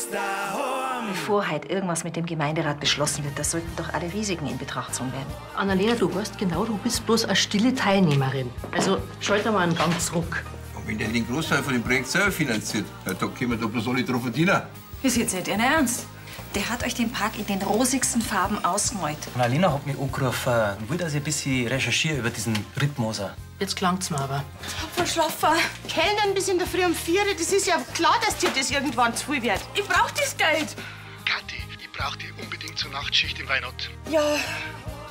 ist daheim. Bevor heute irgendwas mit dem Gemeinderat beschlossen wird, da sollten doch alle Risiken in Betracht gezogen werden. Annalena, du weißt genau, du bist bloß eine stille Teilnehmerin. Also schalt mal einen Gang zurück. Und wenn der den Großteil von dem Projekt selber finanziert, ja, da können wir doch bloß alle drauf verdienen. Ist jetzt nicht Ihr Ernst? Der hat euch den Park in den rosigsten Farben ausgemalt. Annalena hat mich angerufen und will, dass ich ein bisschen recherchiere über diesen Rittmoser. Jetzt klang's mir aber. Verschlafen. Kellnern bis in der Früh um 4 Uhr, das ist ja klar, dass dir das irgendwann zu viel wird. Ich brauch das Geld. Kathi, ich brauch dich unbedingt zur Nachtschicht im Weinort. Ja,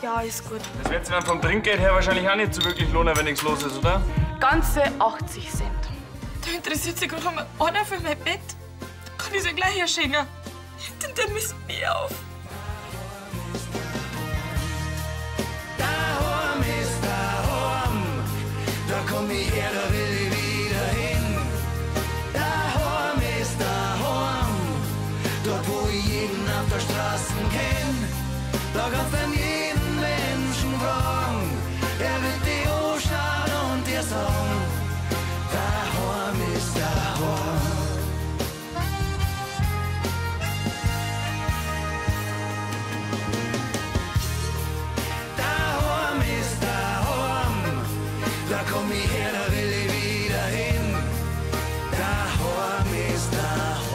ja, ist gut. Das wird sich dann vom Trinkgeld her wahrscheinlich auch nicht so wirklich lohnen, wenn nichts los ist, oder? Ganze 80 Cent. Da interessiert sich gerade mal einer für mein Bett. Da kann ich's ja gleich herschenken. Denn der misst mich auf. Daheim ist daheim, da komm ich her, da will ich wieder hin. Daheim ist daheim, dort wo ich jeden auf der Straße kenn. Da kannst du jeden Menschen fragen, er wird dich anschauen und dir sagen, daheim ist daheim. Daheim ist daheim, da komm ich her, da will ich wieder hin. Daheim ist daheim.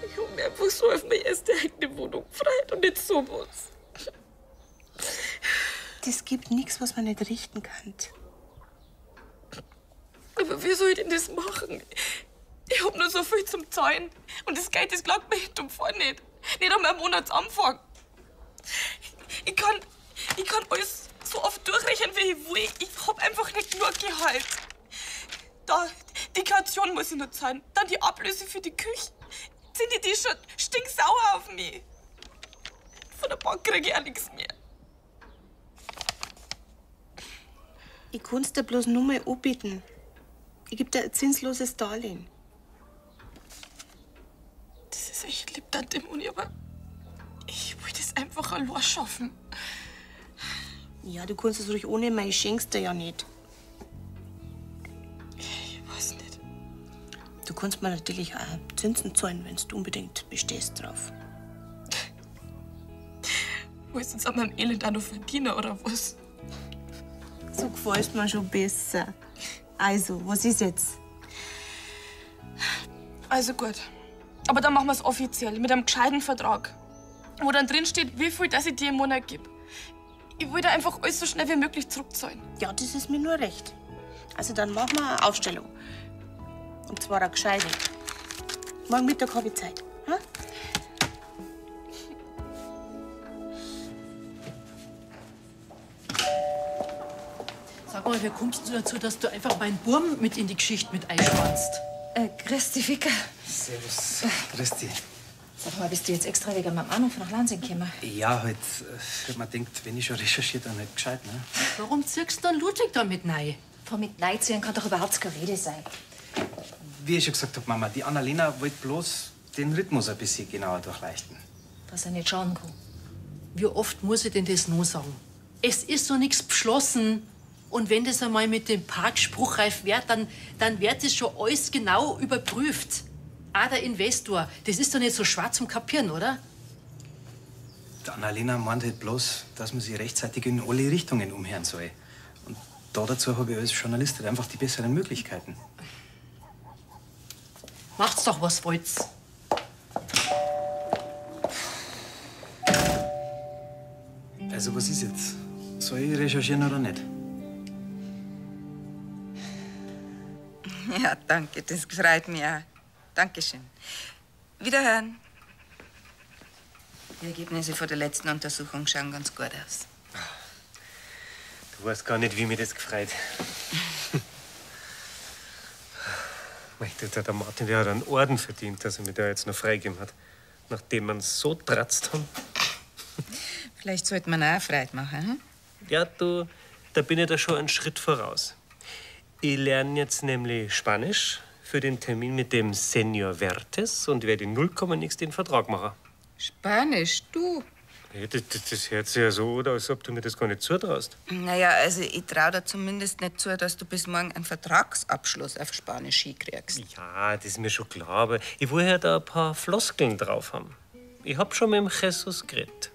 Ich hab mich einfach so auf meine erste eigene Wohnung gefreut und nicht so was. Das gibt nichts, was man nicht richten kann. Aber wie soll ich denn das machen? Ich hab nur so viel zum Zahlen. Und das Geld, das klagt mir hinten und vorne nicht. Nicht einmal am Monatsanfang. Ich kann alles so oft durchrechnen, wie ich will. Ich hab einfach nicht genug Gehalt. Da, die Kaution muss ich noch zahlen. Dann die Ablöse für die Küche. Sind die schon stinksauer auf mich? Von der Bank kriege ich auch nichts mehr. Ich kann's dir bloß nur mal anbieten. Ich geb dir ein zinsloses Darlehen. Das ist echt lieb, Tante Moni, aber ich will das einfach allein schaffen. Ja, du kannst es ruhig ohne mich, ich schenk's dir ja nicht. Ich weiß nicht. Du kannst mir natürlich auch Zinsen zahlen, wenn du unbedingt bestehst drauf. Willst du jetzt an meinem Elend auch noch verdienen, oder was? So gefällst mir schon besser. Also, was ist jetzt? Also gut. Aber dann machen wir's offiziell, mit einem gescheiten Vertrag. Wo dann drin steht, wie viel das ich dir im Monat gebe. Ich will da einfach alles so schnell wie möglich zurückzahlen. Ja, das ist mir nur recht. Also dann machen wir eine Aufstellung. Und zwar eine gescheite. Morgen Mittag habe ich Zeit. Hm? Sag mal, wie kommst du dazu, dass du einfach meinen Burm mit in die Geschichte mit einspannst? Grüß dich, Ficker. Servus. Grüß dich. Sag mal, bist du jetzt extra wegen meinem Anruf nach Lansing gekommen? Ja, halt, man denkt, wenn ich schon recherchiert, dann halt gescheit, ne? Warum ziehst du dann Ludwig da mit rein? Von mit reinziehen kann doch überhaupt keine Rede sein. Wie ich schon gesagt hab, Mama, die Annalena wollte bloß den Rhythmus ein bisschen genauer durchleuchten. Was er nicht schauen kann. Wie oft muss ich denn das noch sagen? Es ist noch nichts beschlossen. Und wenn das einmal mit dem Park spruchreif wird, dann wird das schon alles genau überprüft. Auch der Investor, das ist doch nicht so schwer zum Kapieren, oder? Die Annalena meint halt bloß, dass man sich rechtzeitig in alle Richtungen umhören soll. Und da dazu habe ich als Journalist halt einfach die besseren Möglichkeiten. Macht's doch, was wollt's. Also, was ist jetzt? Soll ich recherchieren oder nicht? Ja, danke, das freut mich auch. Dankeschön. Wiederhören. Die Ergebnisse von der letzten Untersuchung schauen ganz gut aus. Du weißt gar nicht, wie mir das gefreut. Mei, der Martin, der hat einen Orden verdient, dass er mir da jetzt noch freigegeben hat. Nachdem man so tratzt haben. Vielleicht sollte man auch Freude machen, hm? Ja, du, da bin ich da schon einen Schritt voraus. Ich lerne jetzt nämlich Spanisch für den Termin mit dem Senor Vertes und werde in 0, nix den Vertrag machen. Spanisch, du? Hey, das hört sich ja so an, als ob du mir das gar nicht zutraust. Naja, also ich trau dir zumindest nicht zu, dass du bis morgen einen Vertragsabschluss auf Spanisch hinkriegst. Ja, das ist mir schon klar, aber ich will ja da ein paar Floskeln drauf haben. Ich hab schon mit dem Jesus geredet.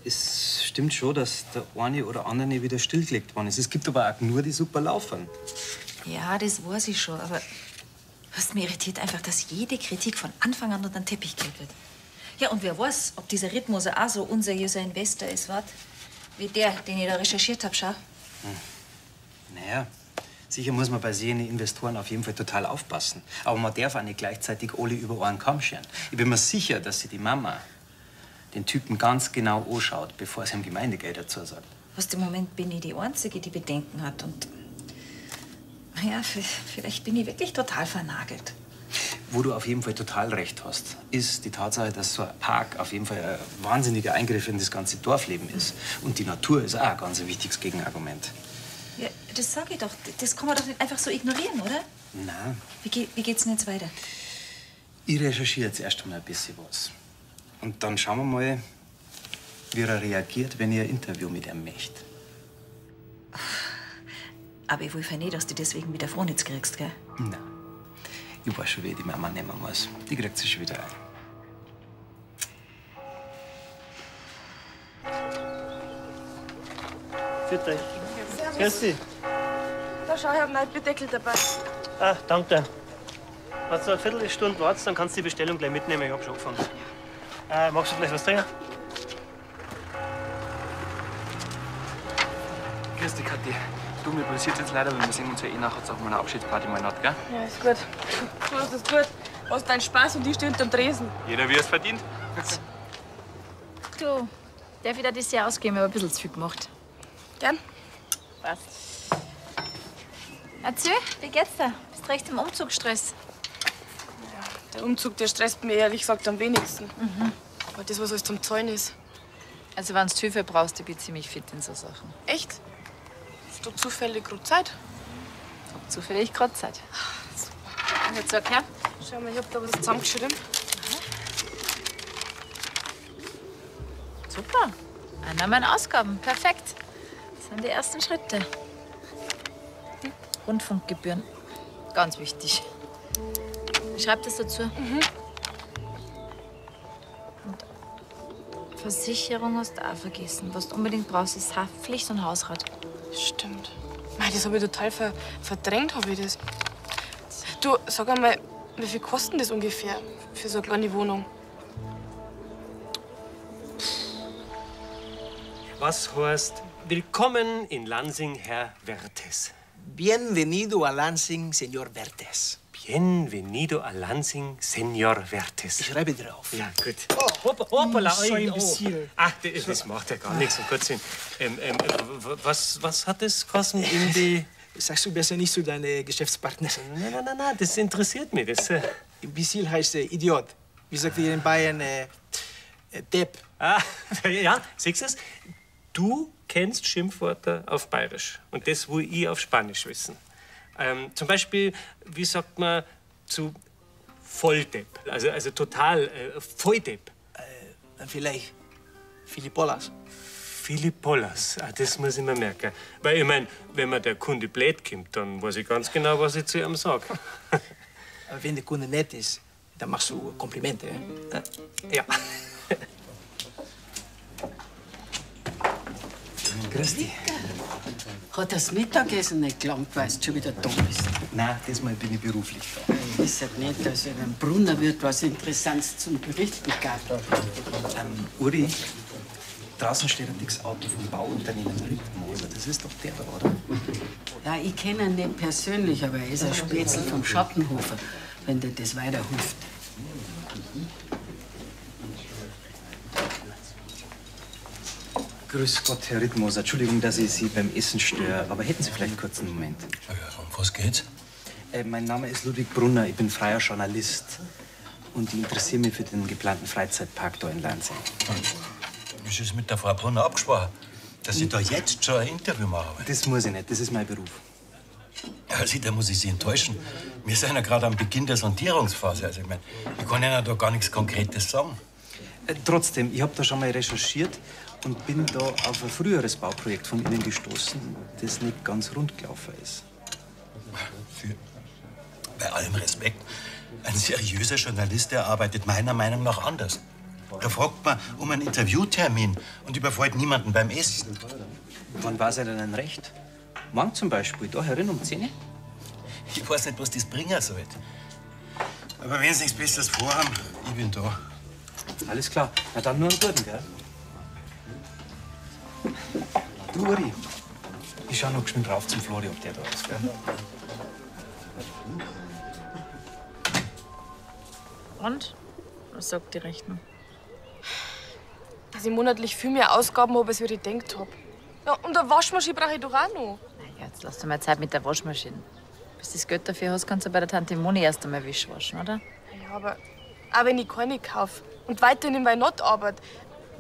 Es stimmt schon, dass der eine oder andere wieder stillgelegt worden ist. Es gibt aber auch nur die super laufen. Ja, das weiß ich schon, aber was mich irritiert einfach, dass jede Kritik von Anfang an unter den Teppich gekehrt wird. Ja, und wer weiß, ob dieser Rhythmus auch so unseriöser Investor ist, wat? Wie der, den ich da recherchiert hab, schau. Naja, sicher muss man bei sehenden Investoren auf jeden Fall total aufpassen. Aber man darf auch nicht gleichzeitig alle über einen Kamm scheren. Ich bin mir sicher, dass sich die Mama den Typen ganz genau anschaut, bevor sie ihm Gemeindegelder zusagt. Was im Moment bin ich die Einzige, die Bedenken hat. Und naja, vielleicht bin ich wirklich total vernagelt. Wo du auf jeden Fall total recht hast, ist die Tatsache, dass so ein Park auf jeden Fall ein wahnsinniger Eingriff in das ganze Dorfleben ist. Und die Natur ist auch ein ganz wichtiges Gegenargument. Ja, das sag ich doch. Das kann man doch nicht einfach so ignorieren, oder? Na, Wie geht's denn jetzt weiter? ich recherchiere jetzt erst einmal ein bisschen was. Und dann schauen wir mal, wie er reagiert, wenn ich ein Interview mit ihm möchte. Aber ich will ja nicht, dass du deswegen wieder Frohnitz kriegst, gell? Na, ich weiß schon, wie ich die Mama nehmen muss. Die kriegt sich schon wieder ein. Für dich. Grüß dich. Da schau, ich hab einen Bierdeckel dabei. Ah, danke. Wenn du eine Viertelstunde wartest, dann kannst du die Bestellung gleich mitnehmen. Ich hab schon angefangen. Magst du vielleicht was trinken? Grüß dich, Kathi. Du, mir passiert jetzt leider, weil wir sehen uns ja eh nachher auf meiner Abschiedsparty mal nicht, gell? Ja, ist gut. Du hast es gut. Hast deinen Spaß und ich steh hinterm Tresen. Jeder, wie er es verdient. Du, darf ich dir das hier ausgeben? Ich hab ein bisschen zu viel gemacht. Gern. Passt. Erzähl, wie geht's dir? Bist recht im Umzugsstress? Der Umzug, der stresst mir ehrlich gesagt am wenigsten. Aber das, was alles zum Zahlen ist. Also, wenn du Hilfe brauchst, ich bin ziemlich fit in so Sachen. Echt? Hast du zufällig gerade Zeit? Hab zufällig gerade Zeit. Super. Und jetzt sag her. Schau mal, ich hab da was zusammengeschrieben. Super. Einnahmen, Ausgaben. Perfekt. Das sind die ersten Schritte. Rundfunkgebühren. Ganz wichtig. Ich schreib das dazu. Und Versicherung hast du auch vergessen. Was du unbedingt brauchst, ist Haftpflicht und Hausrat. Stimmt. Mei, das hab ich total verdrängt, hab ich das. Du, sag einmal, wie viel kostet das ungefähr für so eine kleine Wohnung? Was heißt Willkommen in Lansing, Herr Vertes? Bienvenido a Lansing, Señor Vertes. Bienvenido a Lansing, Señor Vertes. Ich schreibe drauf. Ja, gut. Oh, hoppala, so oi, ein oh. bisschen. Ach, das macht ja gar nichts, um Gottes Willen. Was hat das gekostet in die... Sagst du besser nicht zu deinen Geschäftspartner. Nein, nein, nein, nein, das interessiert mich. Das, Imbecil heißt Idiot. Wie sagt ihr in Bayern? Depp. Ah, ja, siehst du es? Du kennst Schimpfwörter auf Bayerisch. Und das will ich auf Spanisch wissen. Zum Beispiel, wie sagt man zu Volldepp? Also total Volldepp. Dann vielleicht Philippolas. Philippolas, ah, das muss ich mir merken. Weil ich mein, wenn mir der Kunde blöd kommt, dann weiß ich ganz genau, was ich zu ihm sag. Aber wenn der Kunde nett ist, dann machst du Komplimente. Ja. Grüß dich. Hat das Mittagessen nicht gelangt, weil du schon wieder da bist? Nein, diesmal bin ich beruflich da. Ist ja nicht, dass in einem Brunner wird was Interessantes zum Berichten gab. Uri, draußen steht ein dickes Auto vom Bauunternehmen Rittmoser. Das ist doch der da, oder? Ja, ich kenne ihn nicht persönlich, aber er ist ein Spätzl vom Schattenhofer, wenn dir das weiterhilft. Grüß Gott, Herr Rittmoser. Entschuldigung, dass ich Sie beim Essen störe, aber hätten Sie vielleicht kurz einen Moment? Ja, um was geht's? Mein Name ist Ludwig Brunner, ich bin freier Journalist. Und ich interessiere mich für den geplanten Freizeitpark da in Lansing. Was ist mit der Frau Brunner abgesprochen? Dass ich da jetzt schon ein Interview mache? Das muss ich nicht, das ist mein Beruf. Also, da muss ich Sie enttäuschen. Wir sind ja gerade am Beginn der Sondierungsphase. Also, ich meine, ich kann Ihnen da gar nichts Konkretes sagen. Trotzdem, ich hab da schon mal recherchiert und bin da auf ein früheres Bauprojekt von Ihnen gestoßen, das nicht ganz rund gelaufen ist. Bei allem Respekt, ein seriöser Journalist, der arbeitet meiner Meinung nach anders. Da fragt man um einen Interviewtermin und überfällt niemanden beim Essen. Wann war es denn recht? Morgen zum Beispiel, da herin um 10 Uhr? Ich weiß nicht, was das bringen soll. Aber wenn Sie nichts Besseres vorhaben, ich bin da. Alles klar. Na dann nur einen guten, gell? Du, Uri, ich schau noch geschwind rauf zum Flori, ob der da ist, gell? Und? Was sagt die Rechnung? Dass ich monatlich viel mehr Ausgaben habe, als ich gedacht hab. Ja, und eine Waschmaschine brauche ich doch auch noch. Ja, jetzt lass dir mal Zeit mit der Waschmaschine. Bis du das Geld dafür hast, kannst du bei der Tante Moni erst einmal Wisch waschen, oder? Ja, aber auch wenn ich keine kaufe und weiterhin im Weinot arbeite,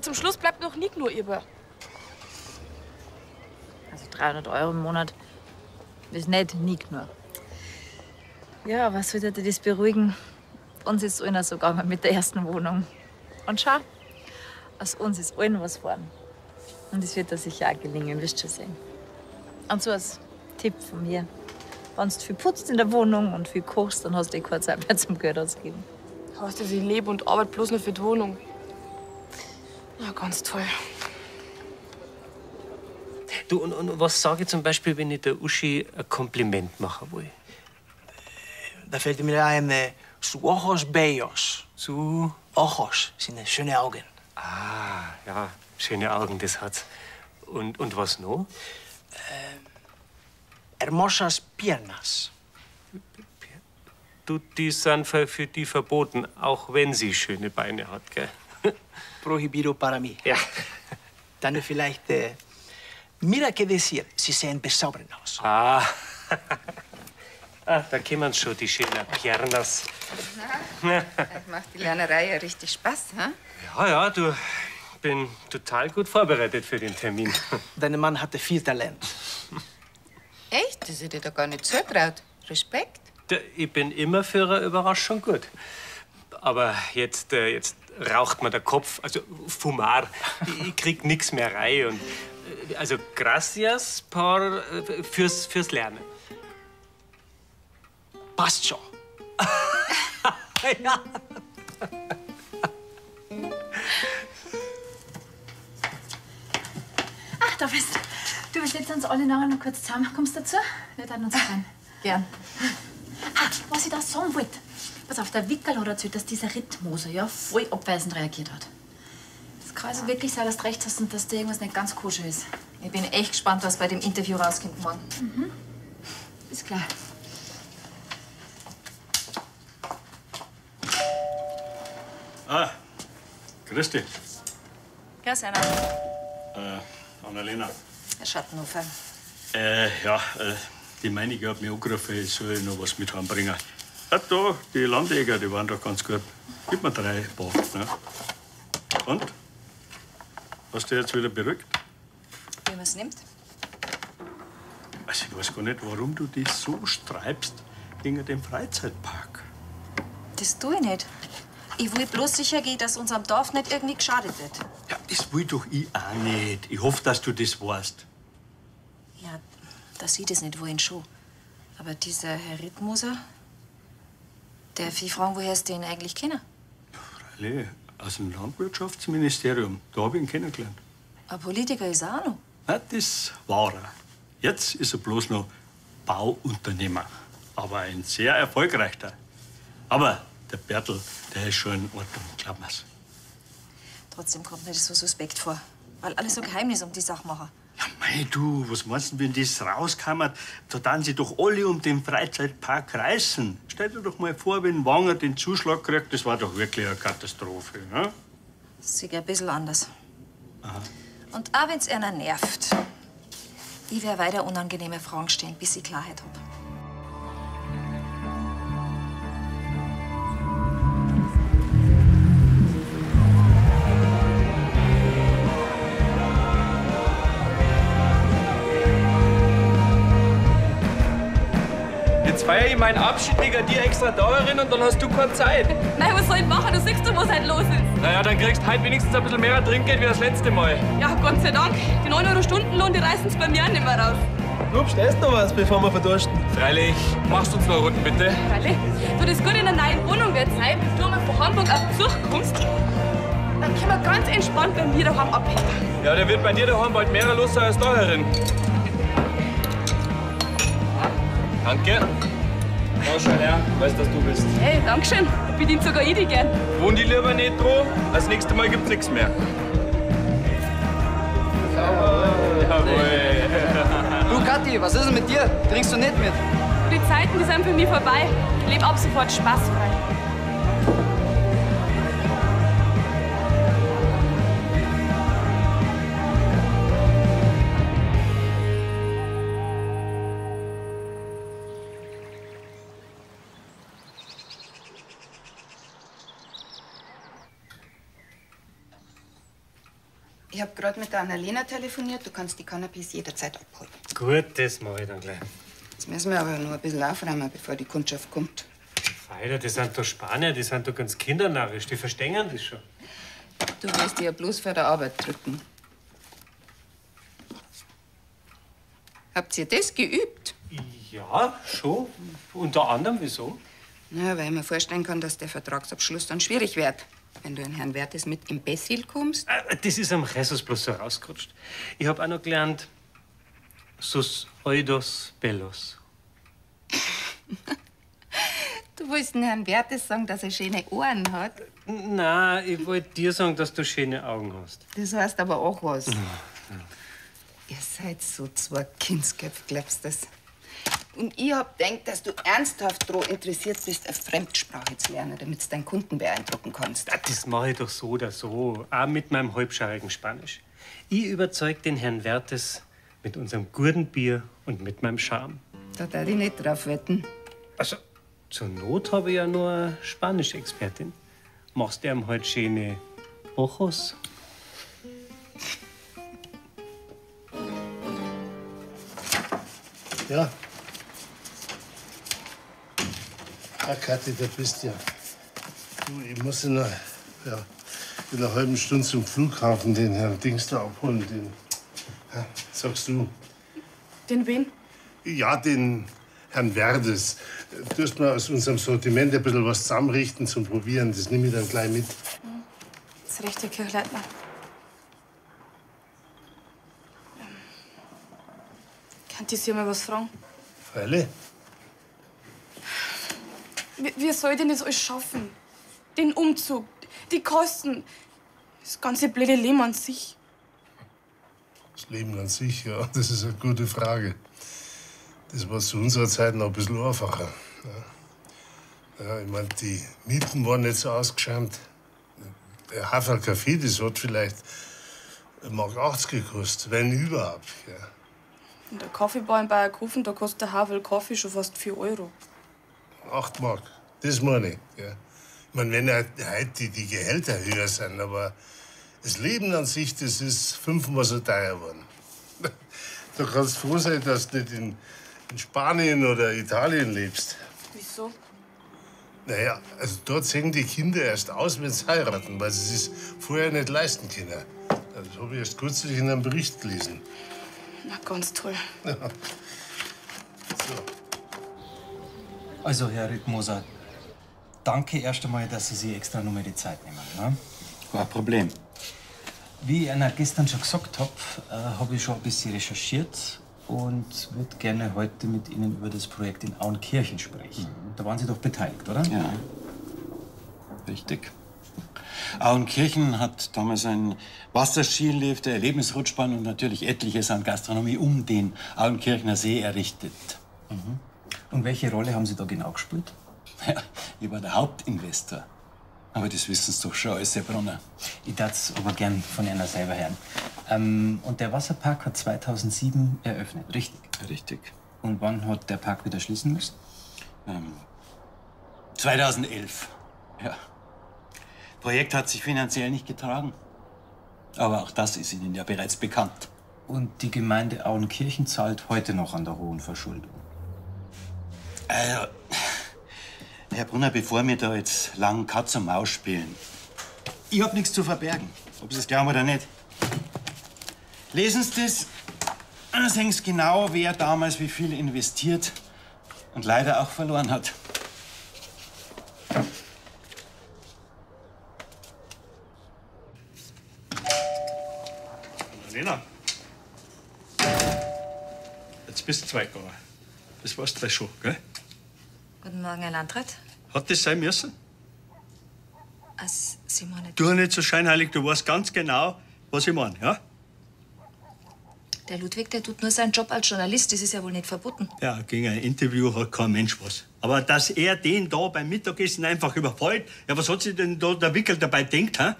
zum Schluss bleibt noch nie nur über. Also 300 Euro im Monat ist nicht nie genug. Ja, was würde dir das beruhigen? Uns ist allen so gegangen mit der ersten Wohnung. Und schau, aus uns ist allen was geworden. Und es wird dir sicher auch gelingen, wirst schon sehen. Und so als Tipp von mir. Wenn du viel putzt in der Wohnung und viel kochst, dann hast du eh keine Zeit mehr zum Geld ausgeben. Heißt das, ich lebe und arbeite bloß nur für die Wohnung? Ja, ganz toll. Du, und was sage ich zum Beispiel, wenn ich der Uschi ein Kompliment machen will? Da fällt mir ein, su ojos bellos. Su ojos sind schöne Augen. Ah, ja, schöne Augen, das hat's. Und was noch? Hermosas piernas. Du, die sind für die verboten, auch wenn sie schöne Beine hat, gell? Prohibido para mí. Ja. Dann vielleicht, mira qué decir, sie sehen bezaubernd aus. Ah. Ah, da kämen schon die schönen Piernas. Na, macht die Lernerei ja richtig Spaß, hä? Ja, ja, du, bin total gut vorbereitet für den Termin. Dein Mann hatte viel Talent. Echt? Das hätte ich dir doch gar nicht zutraut. Respekt. Ich bin immer für eine Überraschung gut. Aber jetzt, jetzt raucht mir der Kopf, also Fumar. Ich krieg nix mehr rein. Und, also gracias por, fürs Lernen. Passt schon. Ja. Ach, da bist du. Du, wir setzen uns alle nachher noch kurz zusammen. Kommst du dazu? Wir werden uns freuen. Gern. Ah, was ich da sagen wollte. Pass auf, der Wickerl hat erzählt, dass dieser Rittmoser ja voll abweisend reagiert hat. Es kann also wirklich sein, dass du recht hast und dass da irgendwas nicht ganz koscher ist. Ich bin echt gespannt, was bei dem Interview rauskommt morgen. Mhm. Ist klar. Ah, grüß dich. Grüß Anna. Annalena. Herr Schattenhofer. Ja, die Meinige hat mich angerufen, ich soll noch was mit heimbringen. Ah, da, die Landjäger, die waren doch ganz gut. Gib mir 3 Paar. Ne? Und? Hast du dich jetzt wieder beruhigt? Wie man's nimmt? Also, ich weiß gar nicht, warum du dich so streibst gegen den Freizeitpark. Das tue ich nicht. Ich will bloß sicher gehen, dass unserem Dorf nicht irgendwie geschadet wird. Ja, das will doch ich auch nicht. Ich hoffe, dass du das weißt. Ja, dass sie das nicht wollen, schon. Aber dieser Herr Rittmoser, der ich fragen, woher sie den eigentlich kennen. Freilich, aus dem Landwirtschaftsministerium. Da hab ich ihn kennengelernt. Ein Politiker ist er auch noch. Na, das war er. Jetzt ist er bloß noch Bauunternehmer. Aber ein sehr erfolgreicher. Aber der Bertel, der ist schon in Ordnung, glaub mir's. Trotzdem kommt mir das so suspekt vor. Weil alle so Geheimnis um die Sache machen. Ja, mei, du, was meinst du, wenn das rauskam, da dann sie doch alle um den Freizeitpark reißen. Stell dir doch mal vor, wenn Wanger den Zuschlag kriegt, das war doch wirklich eine Katastrophe, ne? Das sehe ich ein bisschen anders. Aha. Und auch wenn's einer nervt, ich werde weiter unangenehme Fragen stellen, bis ich Klarheit hab. Jetzt feier ich meinen Abschied wegen dir extra da und dann hast du keine Zeit. Nein, was soll ich machen? Du siehst doch, was heute los ist. Naja, dann kriegst du heute wenigstens ein bisschen mehr Trinkgeld wie das letzte Mal. Ja, Gott sei Dank. Die 9 Euro Stundenlohn, die reißen bei mir auch nicht mehr raus. Du bestellst noch was, bevor wir verdursten? Freilich. Machst uns noch eine Runde, bitte? Freilich. Du, das Gute in der neuen Wohnung wird sein, wenn du mal von Hamburg auf Besuch kommst, dann können wir ganz entspannt bei mir daheim abhängen. Ja, der wird bei dir daheim bald mehr los sein als da herin. Danke. Da schau her, weiß, dass du bist. Hey, danke schön. Da bedient sogar ich dich gern. Wohn die lieber nicht dran, das nächste Mal gibt's nichts mehr. Jawohl. Du, Kathi, was ist denn mit dir? Trinkst du nicht mit? Die Zeiten, die sind für mich vorbei. Ich lebe ab sofort spaßfrei. Ich habe gerade mit der Annalena telefoniert. Du kannst die Cannabis jederzeit abholen. Gut, das mache ich dann gleich. Jetzt müssen wir aber noch ein bisschen aufräumen, bevor die Kundschaft kommt. Alter, die sind doch Spanier, die sind doch ganz kindernarrisch, die verstehen das schon. Du wirst dich ja bloß vor der Arbeit drücken. Habt ihr das geübt? Ja, schon. Unter anderem, wieso? Na, weil ich mir vorstellen kann, dass der Vertragsabschluss dann schwierig wird. Wenn du in Herrn Wertes mit Imbecil kommst. Das ist am Jesus bloß so rausgerutscht. Ich hab auch noch gelernt, sus oidos bellos. Du willst dem Herrn Wertes sagen, dass er schöne Ohren hat. Na, ich wollte dir sagen, dass du schöne Augen hast. Das heißt aber auch was. Ihr seid so zwei Kindsköpfe, glaubst du das? Und ich hab gedacht, dass du ernsthaft dran interessiert bist, eine Fremdsprache zu lernen, damit du deinen Kunden beeindrucken kannst. Das mache ich doch so oder so, auch mit meinem halbscharigen Spanisch. Ich überzeug den Herrn Wertes mit unserem guten Bier und mit meinem Charme. Da darf ich nicht drauf wetten. Also, zur Not habe ich ja nur eine Spanisch-Expertin. Machst du ihm halt schöne Ojos? Ja. Ah, Kathi, da bist du ja. Du, ich muss in einer halben Stunde zum Flughafen den Herrn Dings da abholen. Den, ja, sagst du? Den wen? Ja, den Herrn Werdes. Du hast mal aus unserem Sortiment ein bisschen was zusammenrichten zum Probieren. Das nehme ich dann gleich mit. Das ist recht, Herr Kirchleitner. Kann ich Sie mal was fragen? Freilich. Wie soll ich denn das alles schaffen? Den Umzug, die Kosten, das ganze blöde Leben an sich. Das Leben an sich, ja, das ist eine gute Frage. Das war zu unserer Zeit noch ein bisschen einfacher. Ja, ja, ich meine, die Mieten waren nicht so ausgeschämt. Der Haferl Kaffee, das hat vielleicht 1,80 Mark gekostet, wenn überhaupt. Ja. In der Kaffeebar in Bayerkofen, da kostet der Havel Kaffee schon fast 4 Euro. 8 Mark, das meine ich. Ja. Ich meine, wenn heute die Gehälter höher sind, aber das Leben an sich, das ist fünfmal so teuer geworden. Du kannst froh sein, dass du nicht in Spanien oder Italien lebst. Wieso? Naja, also dort sehen die Kinder erst aus, wenn sie heiraten, weil sie es sich vorher nicht leisten können. Das habe ich erst kürzlich in einem Bericht gelesen. Na, ganz toll. Ja. So. Also, Herr Rittmoser, danke erst einmal, dass Sie sich extra nochmal die Zeit nehmen. Ne? Kein Problem. Wie ich Ihnen gestern schon gesagt habe, habe ich schon ein bisschen recherchiert und würde gerne heute mit Ihnen über das Projekt in Auenkirchen sprechen. Da waren Sie doch beteiligt, oder? Ja. Richtig. Auenkirchen hat damals ein Wasserskilift, eine Erlebnisrutschbahn und natürlich etliches an Gastronomie um den Auenkirchner See errichtet. Mhm. Und welche Rolle haben Sie da genau gespielt? Ja, ich war der Hauptinvestor. Aber das wissen Sie doch schon alles, Herr Brunner. Ich darf es aber gern von einer selber hören. Und der Wasserpark hat 2007 eröffnet, richtig? Richtig. Und wann hat der Park wieder schließen müssen? 2011. Ja. Projekt hat sich finanziell nicht getragen. Aber auch das ist Ihnen ja bereits bekannt. Und die Gemeinde Auenkirchen zahlt heute noch an der hohen Verschuldung. Also, Herr Brunner, bevor wir da jetzt lang Katz und Maus spielen, ich hab nichts zu verbergen, ob Sie es glauben oder nicht. Lesen Sie das, dann sehen Sie genau, wer damals wie viel investiert und leider auch verloren hat. Lena. Jetzt bist du zwei gegangen. Das weißt du schon, gell? Guten Morgen, Herr Landrat. Hat das sein müssen? Also, Sie meinen, Du nicht so scheinheilig, du weißt ganz genau, was ich meine, ja? der Ludwig, der tut nur seinen Job als Journalist. Das ist ja wohl nicht verboten. Ja, gegen ein Interview hat kein Mensch was. Aber dass er den da beim Mittagessen einfach überfällt, ja, was hat sich denn da der Wickel dabei denkt, hä?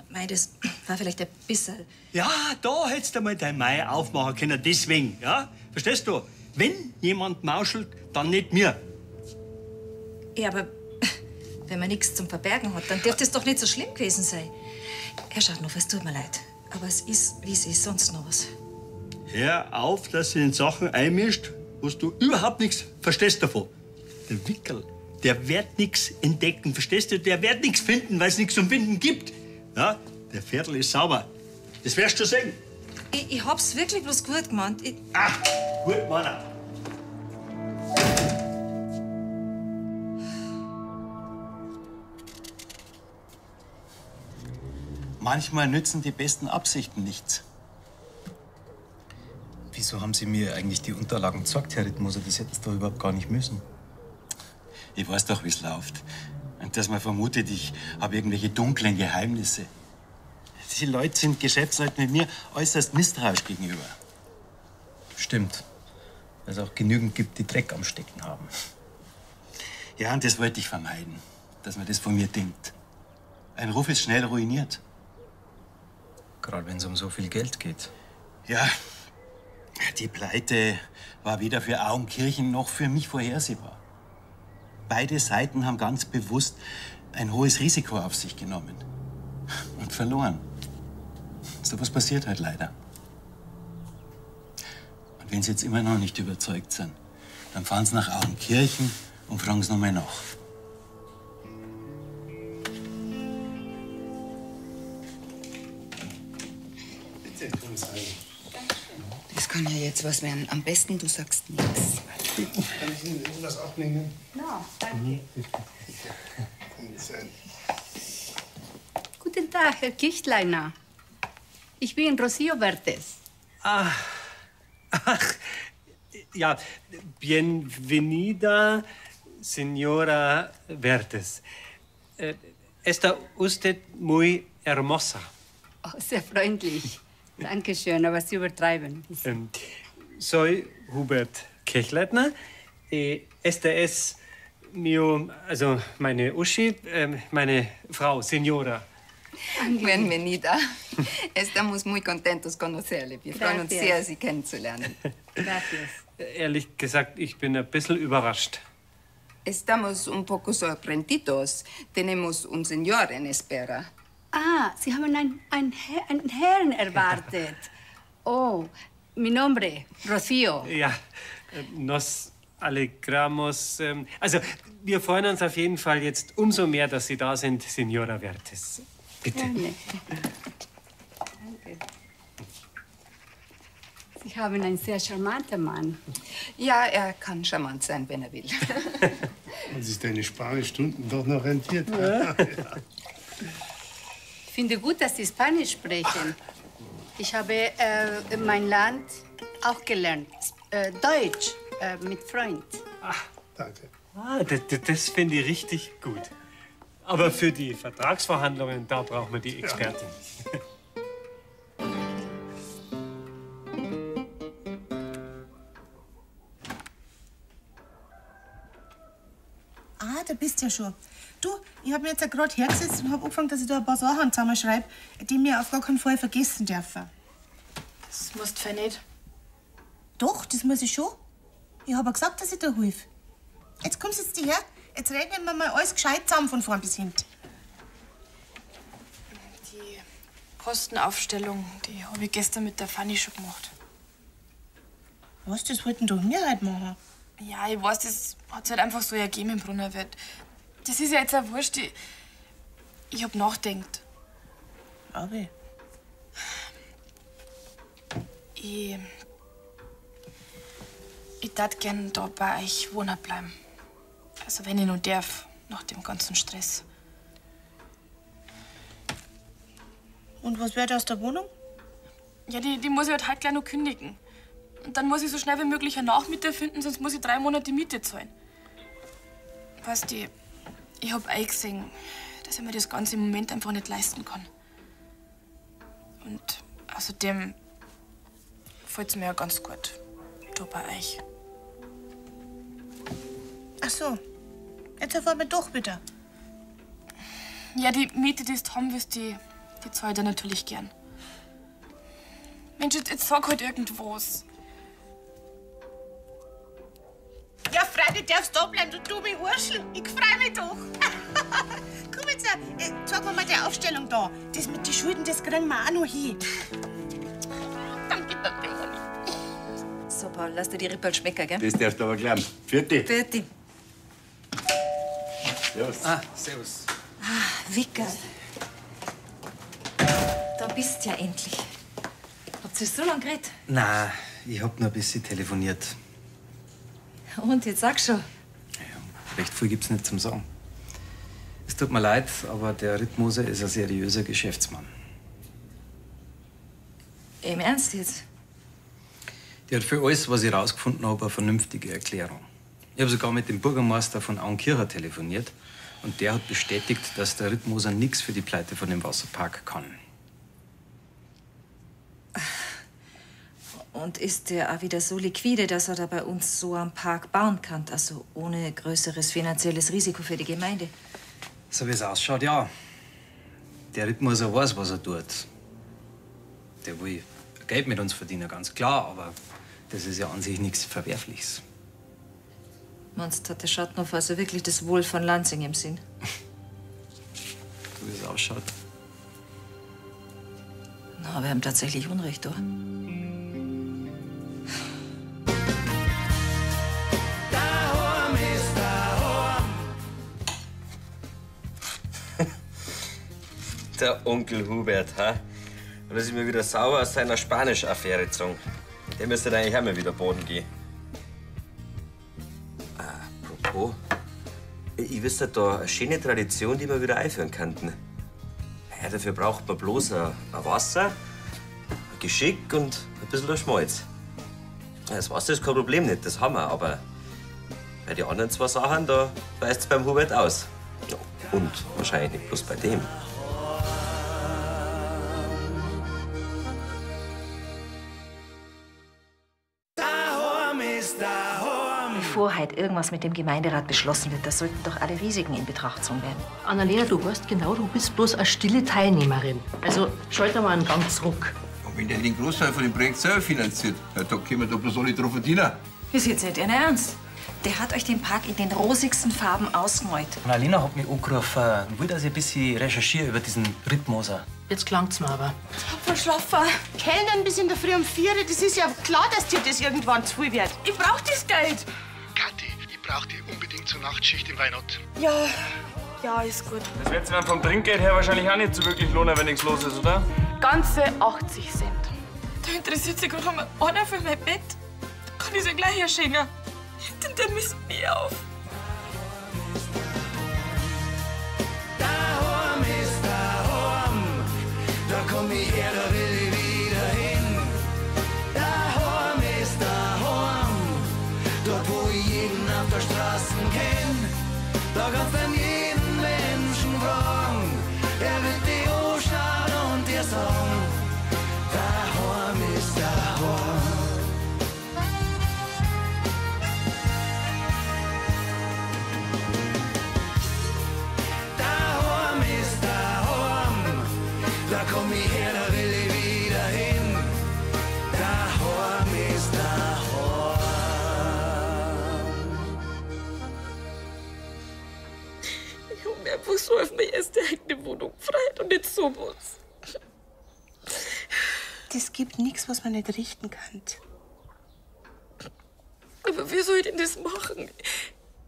Mei, das war vielleicht ein bisschen. Ja, da hättest du mal dein Mai aufmachen können, deswegen, ja? Verstehst du? Wenn jemand mauschelt, dann nicht mir. Ja, aber wenn man nichts zum Verbergen hat, dann dürfte es doch nicht so schlimm gewesen sein. Herr Schattenhofer, es tut mir leid. Aber es ist, wie es ist, sonst noch was. Hör auf, dass du in Sachen einmischt, wo du überhaupt nichts verstehst davon. Der Wickel, der wird nichts entdecken, verstehst du? Der wird nichts finden, weil es nichts zum Finden gibt. Ja, der Viertel ist sauber. Das wirst du sehen. Ich hab's wirklich bloß gut gemeint. Ich, Gut, Mann. Manchmal nützen die besten Absichten nichts. Wieso haben Sie mir eigentlich die Unterlagen gezeigt, Herr Rittmoser? Das hätten Sie doch überhaupt gar nicht müssen. Ich weiß doch, wie's läuft. Und dass man vermutet, ich habe irgendwelche dunklen Geheimnisse. Die Leute sind Geschäftsleute mit mir äußerst misstrauisch gegenüber. Stimmt. Weil es auch genügend gibt, die Dreck am Stecken haben. Ja, und das wollte ich vermeiden, dass man das von mir denkt. Ein Ruf ist schnell ruiniert. Gerade wenn es um so viel Geld geht. Ja, die Pleite war weder für Auenkirchen noch für mich vorhersehbar. Beide Seiten haben ganz bewusst ein hohes Risiko auf sich genommen und verloren. So was passiert halt leider. Und wenn Sie jetzt immer noch nicht überzeugt sind, dann fahren Sie nach Auenkirchen und fragen Sie noch mal nach. Bitte, kommen Sie rein. Das kann ja jetzt was werden. Am besten, du sagst nichts. Kann ich Ihnen irgendwas abnehmen? Na, danke. Kommen Sie rein. Guten Tag, Herr Kichtleiner. Ich bin Rocío Vertes. Ah, ach, ja, bienvenida, señora Vertes. Está usted muy hermosa. Oh, sehr freundlich. Dankeschön, aber Sie übertreiben. Soy Hubert Kirchleitner. Esta es mio, also meine Uschi, meine Frau, Señora. Bienvenida. Estamos muy contentos conocerle. Wir freuen uns Gracias. sehr, Sie kennenzulernen. Gracias. Ehrlich gesagt, ich bin ein bisschen überrascht. Estamos un poco sorprendidos. Tenemos un señor en espera. Ah, Sie haben einen Herrn erwartet. Oh, mi nombre, Rocío. Ja, nos alegramos. Also, wir freuen uns auf jeden Fall jetzt umso mehr, dass Sie da sind, Signora Vertes. Bitte. Gerne. Danke. Sie haben einen sehr charmanten Mann. Ja, er kann charmant sein, wenn er will. Und sich deine Spanischstunden doch noch rentiert. Ja. Ich finde gut, dass Sie Spanisch sprechen. Ich habe mein Land auch gelernt. Deutsch mit Freund. Danke. Ah, das finde ich richtig gut. Aber für die Vertragsverhandlungen, da brauchen wir die Expertin. Ah, da bist du ja schon. Du, ich hab mich jetzt ja gerade hergesetzt und hab angefangen, dass ich da ein paar Sachen zusammenschreibe, die mir auf gar keinen Fall vergessen dürfen. Das musst du nicht. Doch, das muss ich schon. Ich hab ja gesagt, dass ich da helfe. Jetzt kommst du jetzt her, jetzt rechnen wir mal alles gescheit zusammen von vorn bis hinten. Die Kostenaufstellung, die habe ich gestern mit der Fanny schon gemacht. Was, das wollten du mir heute machen? Ja, ich weiß, das hat sich halt einfach so ergeben im Brunnerwirt. Das ist ja jetzt auch wurscht. Ich hab nachgedacht. Aber. Ich tät gern da bei euch wohnen bleiben. Also, wenn ich noch darf, nach dem ganzen Stress. Und was wird aus der Wohnung? Ja, die muss ich halt heute gleich noch kündigen. Und dann muss ich so schnell wie möglich einen Nachmieter finden, sonst muss ich 3 Monate Miete zahlen. Weißt du, ich hab eingesehen, dass ich mir das Ganze im Moment einfach nicht leisten kann. Und außerdem fällt's mir ja ganz gut da bei euch. Ach so, jetzt erfahren wir doch wieder. Ja, die Miete, die du haben willst, die zahle ich dir natürlich gern. Mensch, jetzt sag halt irgendwas. Ja, freilich darfst du da bleiben, du dumme Hurschel. Ich freu mich doch. Komm jetzt, zeig mir mal die Aufstellung da. Das mit den Schulden, das kriegen wir auch noch hin. Danke, Tante Moni. So, Paul, lass dir die Rippel schmecken, gell? Das darfst du aber glauben. Vierte. Vierte. Servus. Ah, servus. Ah, Wickerl. Da bist ja endlich. Habt ihr so lange geredet? Na, ich hab nur ein bisschen telefoniert. Und, jetzt sag schon. Recht viel gibt's nicht zum Sagen. Es tut mir leid, aber der Rittmoser ist ein seriöser Geschäftsmann. Im Ernst jetzt? Der hat für alles, was ich rausgefunden habe, eine vernünftige Erklärung. Ich habe sogar mit dem Bürgermeister von Auenkirchen telefoniert. Und der hat bestätigt, dass der Rittmoser nichts für die Pleite von dem Wasserpark kann. Und ist der auch wieder so liquide, dass er da bei uns so am Park bauen kann? Also ohne größeres finanzielles Risiko für die Gemeinde? So wie es ausschaut, ja. Der Rittmoser weiß, was er tut. Der will Geld mit uns verdienen, ganz klar, aber das ist ja an sich nichts Verwerfliches. Meinst du, hat der Schattenhofer also wirklich das Wohl von Lansing im Sinn? So wie es ausschaut. Na, wir haben tatsächlich Unrecht, oder? Daheim ist daheim. Der Onkel Hubert, ha? Und ist mir wieder sauer aus seiner Spanisch-Affäre gezogen. Der müsste eigentlich auch mal wieder baden gehen. Apropos, ich wüsste da eine schöne Tradition, die wir wieder einführen könnten. Ja, dafür braucht man bloß ein Wasser, ein Geschick und ein bisschen Schmalz. Das Wasser ist kein Problem nicht, das haben wir, aber bei den anderen zwei Sachen, da beißt's beim Hubert aus. Ja, und wahrscheinlich nicht bloß bei dem. Daheim ist daheim. Bevor heute irgendwas mit dem Gemeinderat beschlossen wird, da sollten doch alle Risiken in Betracht gezogen werden. Annalena, du weißt genau, du bist bloß eine stille Teilnehmerin. Also schalt mal einen Gang zurück. Und wenn der den Großteil von dem Projekt selber finanziert, ja, da können wir doch bloß alle drauf verdienen. Ist jetzt nicht Ihr Ernst? Der hat euch den Park in den rosigsten Farben ausgemalt. Annalena hat mich angerufen und will, dass ich ein bisschen recherchiere über diesen Rittmoser. Jetzt klang's mir aber. Verschlafen. Kellnern bis in der Früh um 4 Uhr, das ist ja klar, dass dir das irgendwann zu viel wird. Ich brauch das Geld. Kathi, ich brauch dich unbedingt zur Nachtschicht im Weinort. Ja, ja, ist gut. Das wird sich dann vom Trinkgeld her wahrscheinlich auch nicht so wirklich lohnen, wenn nichts los ist, oder? Ganze 80 Cent. Da interessiert sich gerade mal einer für mein Bett. Da kann ich's ja gleich herschenken. Denn der misst mich auf. Daheim ist daheim. Da komm ich her, da will ich wieder hin. Daheim ist daheim. Dort, wo ich jeden auf der Straße kenn. Da kannst du jeden Menschen fragen. Er wird dich anschauen und dir sagen: Daheim ist daheim. Daheim ist daheim. Da komm ich her, da will ich wieder hin. Daheim ist daheim. Ich hab mir einfach so auf meine erste eigene Wohnung gefreut und jetzt sowas. Das gibt nichts, was man nicht richten kann. Aber wie soll ich denn das machen?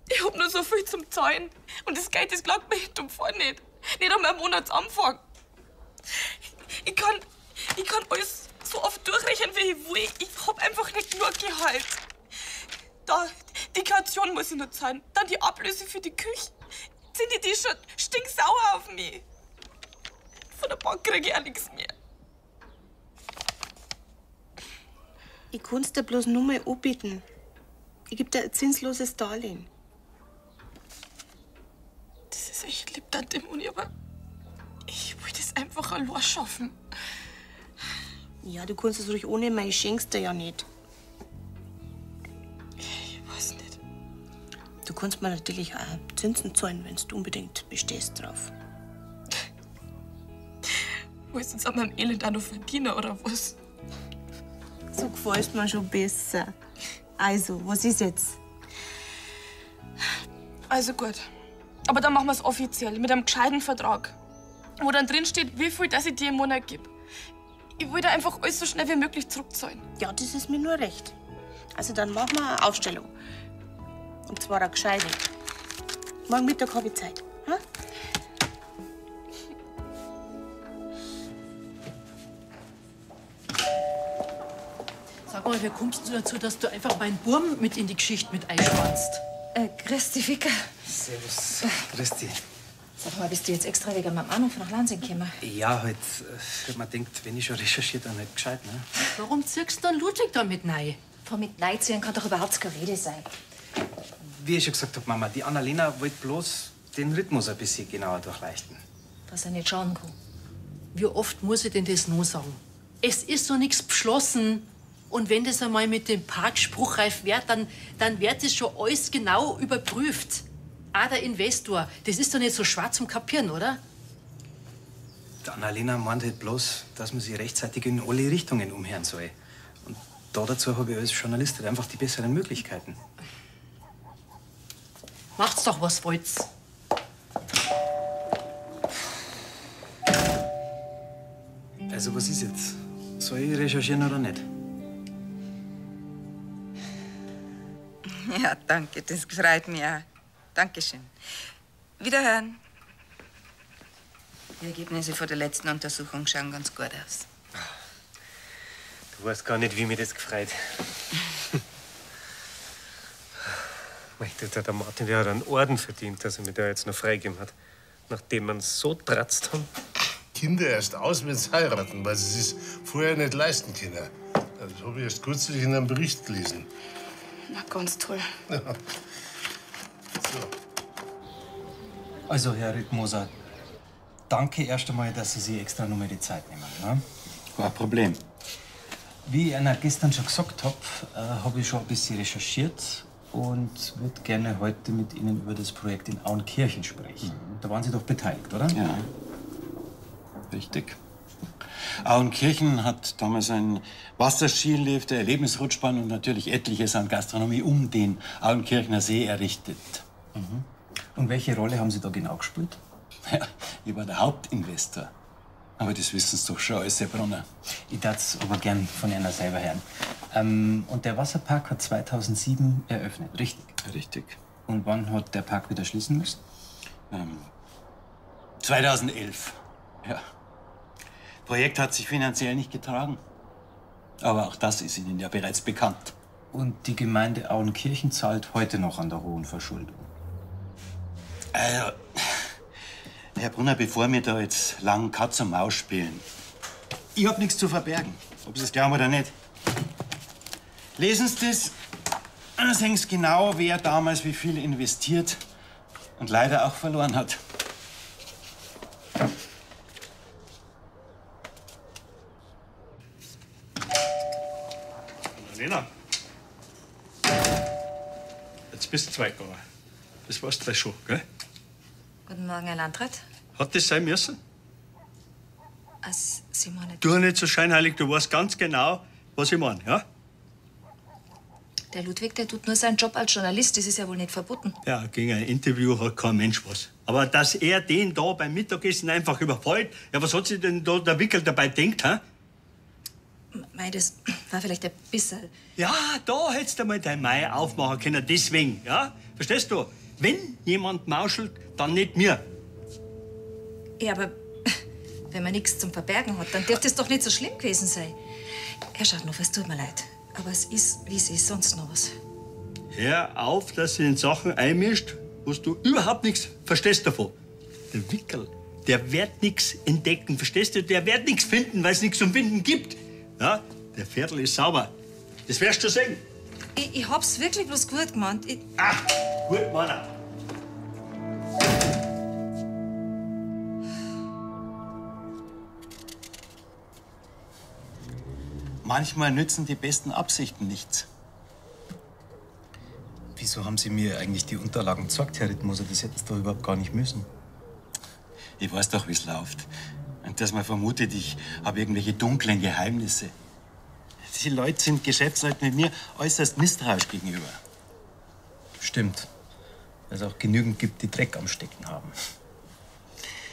Ich hab nur so viel zum Zahlen. Und das Geld, das klagt mir hinten und vorne nicht. Nicht einmal am Monatsanfang. Ich kann alles so oft durchrechnen, wie ich will. Ich hab einfach nicht nur Gehalt. Da, die Kaution muss ich noch zahlen. Dann die Ablöse für die Küche. Sind die schon stinksauer auf mich? Von der Bank krieg ich auch nichts mehr. Ich kann's dir bloß nur mal anbieten. Ich geb dir ein zinsloses Darlehen. Das ist echt lieb, Tante Moni, aber ich will das einfach allein schaffen. Ja, du kannst es ruhig ohne mich, ich schenk's dir ja nicht. Ich weiß nicht. Du kannst mir natürlich auch Zinsen zahlen, wenn du unbedingt bestehst drauf. Willst du jetzt an meinem Elend auch noch verdienen, oder was? So gefällst mir schon besser. Also, was ist jetzt? Also gut. Aber dann machen wir's offiziell, mit einem gescheiten Vertrag. Wo dann drin steht, wie viel das ich dir im Monat gebe. Ich will da einfach alles so schnell wie möglich zurückzahlen. Ja, das ist mir nur recht. Also dann machen wir eine Aufstellung. Und zwar eine gescheite. Morgen Mittag habe ich Zeit. Hm? Sag mal, wie kommst du dazu, dass du einfach meinen Burm mit in die Geschichte mit einspannst? Grüß dich, Ficker. Servus. Grüß dich. Sag mal, bist du jetzt extra wegen meinem Anruf nach Lansing gekommen? Ja, halt, man denkt, wenn ich schon recherchiert, dann halt gescheit, ne? Warum ziehst du dann Ludwig da mit rein? Von mit reinziehen kann doch überhaupt keine Rede sein. Wie ich schon gesagt hab, Mama, die Annalena wollte bloß den Rhythmus ein bisschen genauer durchleuchten. Was er nicht schauen kann. Wie oft muss ich denn das noch sagen? Es ist noch nichts beschlossen. Und wenn das einmal mit dem Park spruchreif wird, dann wird das schon alles genau überprüft. Auch der Investor, das ist doch nicht so schwer zum Kapieren, oder? Die Annalena meint halt bloß, dass man sich rechtzeitig in alle Richtungen umhören soll. Und da dazu habe ich als Journalist halt einfach die besseren Möglichkeiten. Macht's doch, was wollt's. Also, was ist jetzt? Soll ich recherchieren oder nicht? Ja, danke, das freut mich auch. Dankeschön. Wiederhören. Die Ergebnisse von der letzten Untersuchung schauen ganz gut aus. Du weißt gar nicht, wie mir das gefreut. Mei, der Martin, der hat einen Orden verdient, dass er mir da jetzt noch freigegeben hat. Nachdem man so tratzt haben. Kinder erst aus, wenn sie heiraten, weil sie es sich vorher nicht leisten können. Das habe ich erst kürzlich in einem Bericht gelesen. Na, ganz toll. Ja. So. Also, Herr Rittmoser, danke erst einmal, dass Sie sich extra noch mal die Zeit nehmen. Ne? Kein Problem. Wie ich Ihnen gestern schon gesagt habe, habe ich schon ein bisschen recherchiert und würde gerne heute mit Ihnen über das Projekt in Auenkirchen sprechen. Da waren Sie doch beteiligt, oder? Ja. Richtig. Auenkirchen hat damals ein Wasserskilift, eine Erlebnisrutschbahn und natürlich etliches an Gastronomie um den Auenkirchner See errichtet. Mhm. Und welche Rolle haben Sie da genau gespielt? Ja, ich war der Hauptinvestor. Aber das wissen Sie doch schon alles, Herr Brunner. Ich darf es aber gern von einer selber hören. Und der Wasserpark hat 2007 eröffnet, richtig? Richtig. Und wann hat der Park wieder schließen müssen? 2011, ja. Projekt hat sich finanziell nicht getragen. Aber auch das ist Ihnen ja bereits bekannt. Und die Gemeinde Auenkirchen zahlt heute noch an der hohen Verschuldung. Also, Herr Brunner, bevor wir da jetzt lang Katz und Maus spielen, ich hab nichts zu verbergen, ob Sie es glauben oder nicht. Lesen Sie das, dann sehen Sie genau, wer damals wie viel investiert und leider auch verloren hat. Lena, jetzt bist du zwei gegangen. Das weißt du schon, gell? Guten Morgen, Herr Landrat. Hat das sein müssen? Also, Sie meinen, Du nicht so scheinheilig, du weißt ganz genau, was ich meine, ja? der Ludwig, der tut nur seinen Job als Journalist. Das ist ja wohl nicht verboten. Ja, gegen ein Interview hat kein Mensch was. Aber dass er den da beim Mittagessen einfach überfällt, ja, was hat sich denn da der Wickel dabei denkt, hä? Mei, das war vielleicht ein bisschen. Ja, da hättest du mal dein Mai aufmachen können, deswegen, ja? Verstehst du? Wenn jemand mauschelt, dann nicht mir. Ja, aber wenn man nichts zum Verbergen hat, dann dürfte es doch nicht so schlimm gewesen sein. Herr Schartnoff, es tut mir leid. Aber es ist, wie es ist, sonst noch was. Hör auf, dass du in Sachen einmischt, wo du überhaupt nichts verstehst davon. Der Wickel, der wird nichts entdecken, verstehst du? Der wird nichts finden, weil es nichts zum Finden gibt. Ja, der Viertel ist sauber. Das wirst du sehen. Ich hab's wirklich bloß gut gemeint. Ich Gut, Mann. Manchmal nützen die besten Absichten nichts. Wieso haben Sie mir eigentlich die Unterlagen gezeigt, Herr Rittmoser? Das hätten Sie doch überhaupt gar nicht müssen. Ich weiß doch, wie's läuft. Und dass man vermutet, ich habe irgendwelche dunklen Geheimnisse. Die Leute sind Geschäftsleute mit mir äußerst misstrauisch gegenüber. Stimmt. Weil es auch genügend gibt, die Dreck am Stecken haben.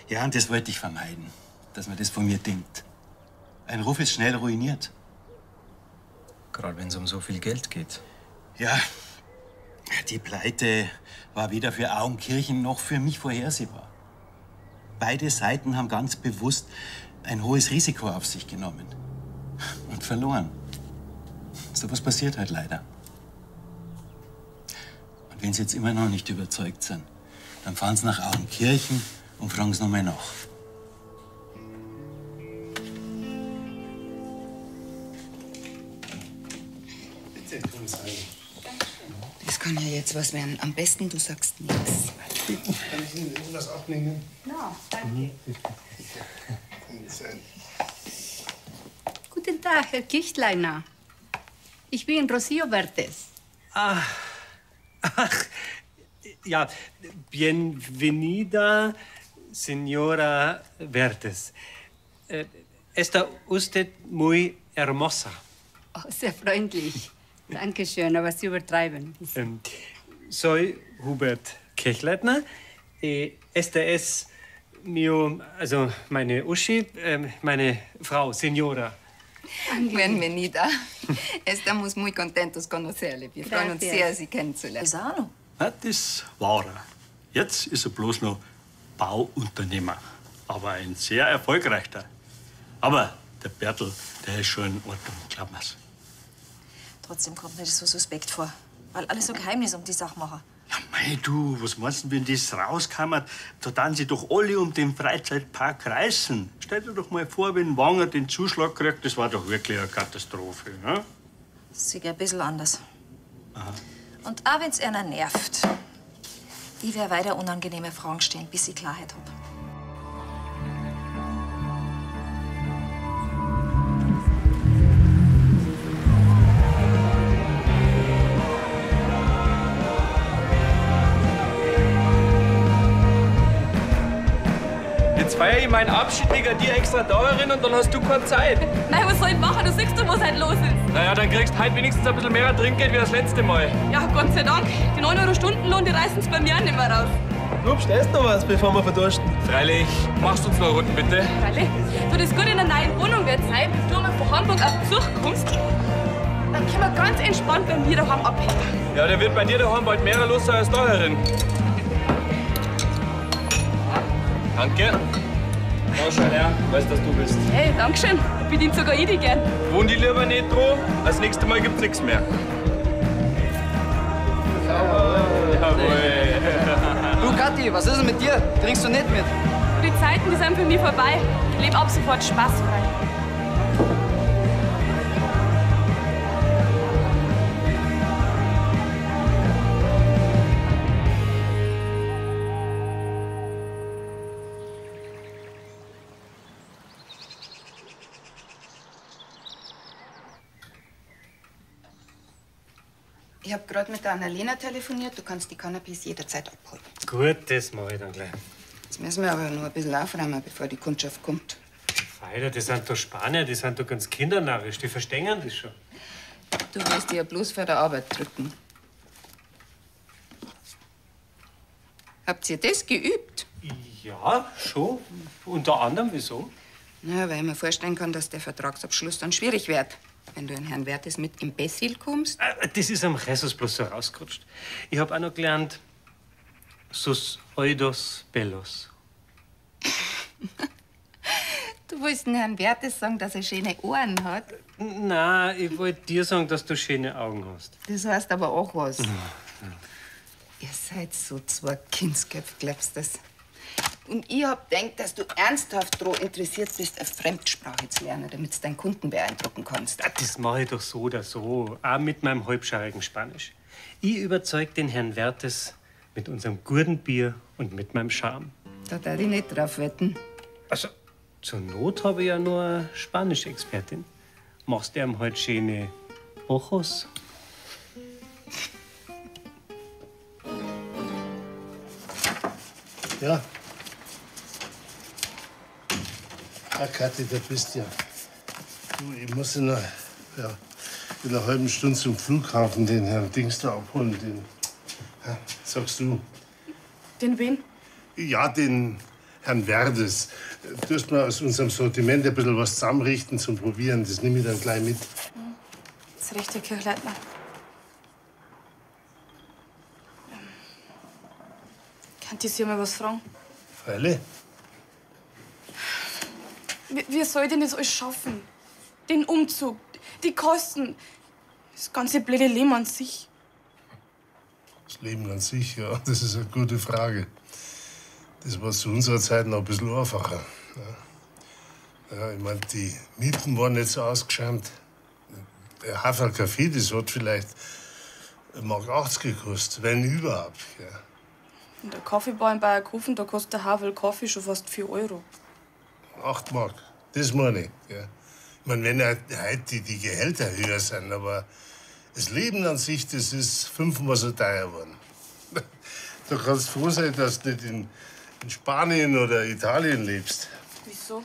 Ja, und das wollte ich vermeiden, dass man das von mir denkt. Ein Ruf ist schnell ruiniert. Gerade wenn es um so viel Geld geht. Ja, die Pleite war weder für Auenkirchen noch für mich vorhersehbar. Beide Seiten haben ganz bewusst ein hohes Risiko auf sich genommen und verloren. So was passiert halt leider. Und wenn Sie jetzt immer noch nicht überzeugt sind, dann fahren Sie nach Auenkirchen und fragen Sie noch mal nach. Bitte, kommen Sie rein. Das kann ja jetzt was werden. Am besten, du sagst nichts. Kann ich Ihnen irgendwas abnehmen? Na, danke. Kommen Sie rein. Guten Tag, Herr Kichtleiner. Ich bin Rocío Vertes. Ah, ach, ja, bienvenida, señora Vertes. Está usted muy hermosa. Oh, sehr freundlich. Dankeschön, aber Sie übertreiben. Soy Hubert Kirchleitner. Esta es mio, also meine Uschi, meine Frau, Señora. Bienvenida. Estamos muy contentos conocerle. Wir freuen uns Gracias. sehr, Sie kennenzulernen. Ist auch noch. Na, das war er. Jetzt ist er bloß noch Bauunternehmer. Aber ein sehr erfolgreicher. Aber der Bertel, der ist schon in Ordnung, glaub mir's. Trotzdem kommt mir das so suspekt vor, weil alle so Geheimnis um die Sache machen. Ja, mei, du, was meinst du, wenn das rauskam, da dann sie doch alle um den Freizeitpark reißen. Stell dir doch mal vor, wenn Wanger den Zuschlag kriegt, das war doch wirklich eine Katastrophe, ne? Das sehe ich ein bisschen anders. Aha. Und auch wenn's einer nervt, ich werde weiter unangenehme Fragen stellen, bis ich Klarheit hab. Jetzt feier ich meinen Abschied wegen dir extra da und dann hast du keine Zeit. Nein, was soll ich machen? Du siehst doch, was heute los ist. Naja, dann kriegst du heute wenigstens ein bisschen mehr Trinkgeld wie das letzte Mal. Ja, Gott sei Dank. Die 9 Euro Stundenlohn, die reißen's bei mir auch nicht mehr raus. Du bestellst noch was, bevor wir verdursten? Freilich. Machst uns noch eine Runde, bitte? Freilich. Du, das Gute in der neuen Wohnung wird sein, wenn du einmal von Hamburg auf Besuch kommst, dann können wir ganz entspannt bei mir daheim abhängen. Ja, der wird bei dir daheim bald mehr los sein als da herin. Danke. Da schau her, weiß, dass du bist. Hey, Dankeschön. Bedient sogar ich dich gern. Wohn die lieber nicht dran, das nächste Mal gibt's nichts mehr. Jawohl. Du, Kathi, was ist denn mit dir? Trinkst du nicht mit? Die Zeiten, die sind für mich vorbei. Ich lebe ab sofort spaßfrei. Ich habe gerade mit der Annalena telefoniert. Du kannst die Cannabis jederzeit abholen. Gut, das mache ich dann gleich. Jetzt müssen wir aber noch ein bisschen aufräumen, bevor die Kundschaft kommt. Alter, das sind doch Spanier, die sind doch ganz kindernarrisch, die verstehen das schon. Du wirst dich ja bloß vor der Arbeit drücken. Habt ihr das geübt? Ja, schon. Unter anderem, wieso? Na, weil ich mir vorstellen kann, dass der Vertragsabschluss dann schwierig wird. Wenn du an Herrn Wertes mit Imbecil kommst? Das ist am Jesus bloß so rausgerutscht. Ich hab auch noch gelernt, sus oidos bellos. Du willst dem Herrn Wertes sagen, dass er schöne Ohren hat? Na, ich wollte dir sagen, dass du schöne Augen hast. Das heißt aber auch was. Ihr seid so zwei Kindsköpfe, glaubst du das? Und ich hab gedacht, dass du ernsthaft dran interessiert bist, eine Fremdsprache zu lernen, damit du deinen Kunden beeindrucken kannst. Das mache ich doch so oder so, auch mit meinem halbscharigen Spanisch. Ich überzeug den Herrn Wertes mit unserem guten Bier und mit meinem Charme. Da darf ich nicht drauf wetten. Also, zur Not habe ich ja nur eine Spanisch-Expertin. Machst du ihm halt schöne Ojos? Ja. Ah, Kathi, da bist du ja. Du, ich muss in einer, ja, in einer halben Stunde zum Flughafen den Herrn Dings da abholen. Den, ja, sagst du? Den wen? Ja, den Herrn Werdes. Du hast mal aus unserem Sortiment ein bisschen was zusammenrichten zum Probieren. Das nehme ich dann gleich mit. Das rechte Kirchleitner. Kann ich Sie mal was fragen? Freilich. Wie soll ich denn das alles schaffen? Den Umzug, die Kosten, das ganze blöde Leben an sich. Das Leben an sich, ja, das ist eine gute Frage. Das war zu unserer Zeit noch ein bisschen einfacher. Ja, ja, ich meine, die Mieten waren nicht so ausgeschämt. Der Haferl Kaffee, das hat vielleicht 1,80 Mark gekostet, wenn überhaupt. Ja. In der Kaffeebar in Bayerkofen, da kostet der Havel Kaffee schon fast 4 Euro. 8 Mark, das meine ich. Ja. Ich meine, wenn halt heute die Gehälter höher sind, aber das Leben an sich, das ist fünfmal so teuer geworden. Da kannst du froh sein, dass du nicht in Spanien oder Italien lebst. Wieso?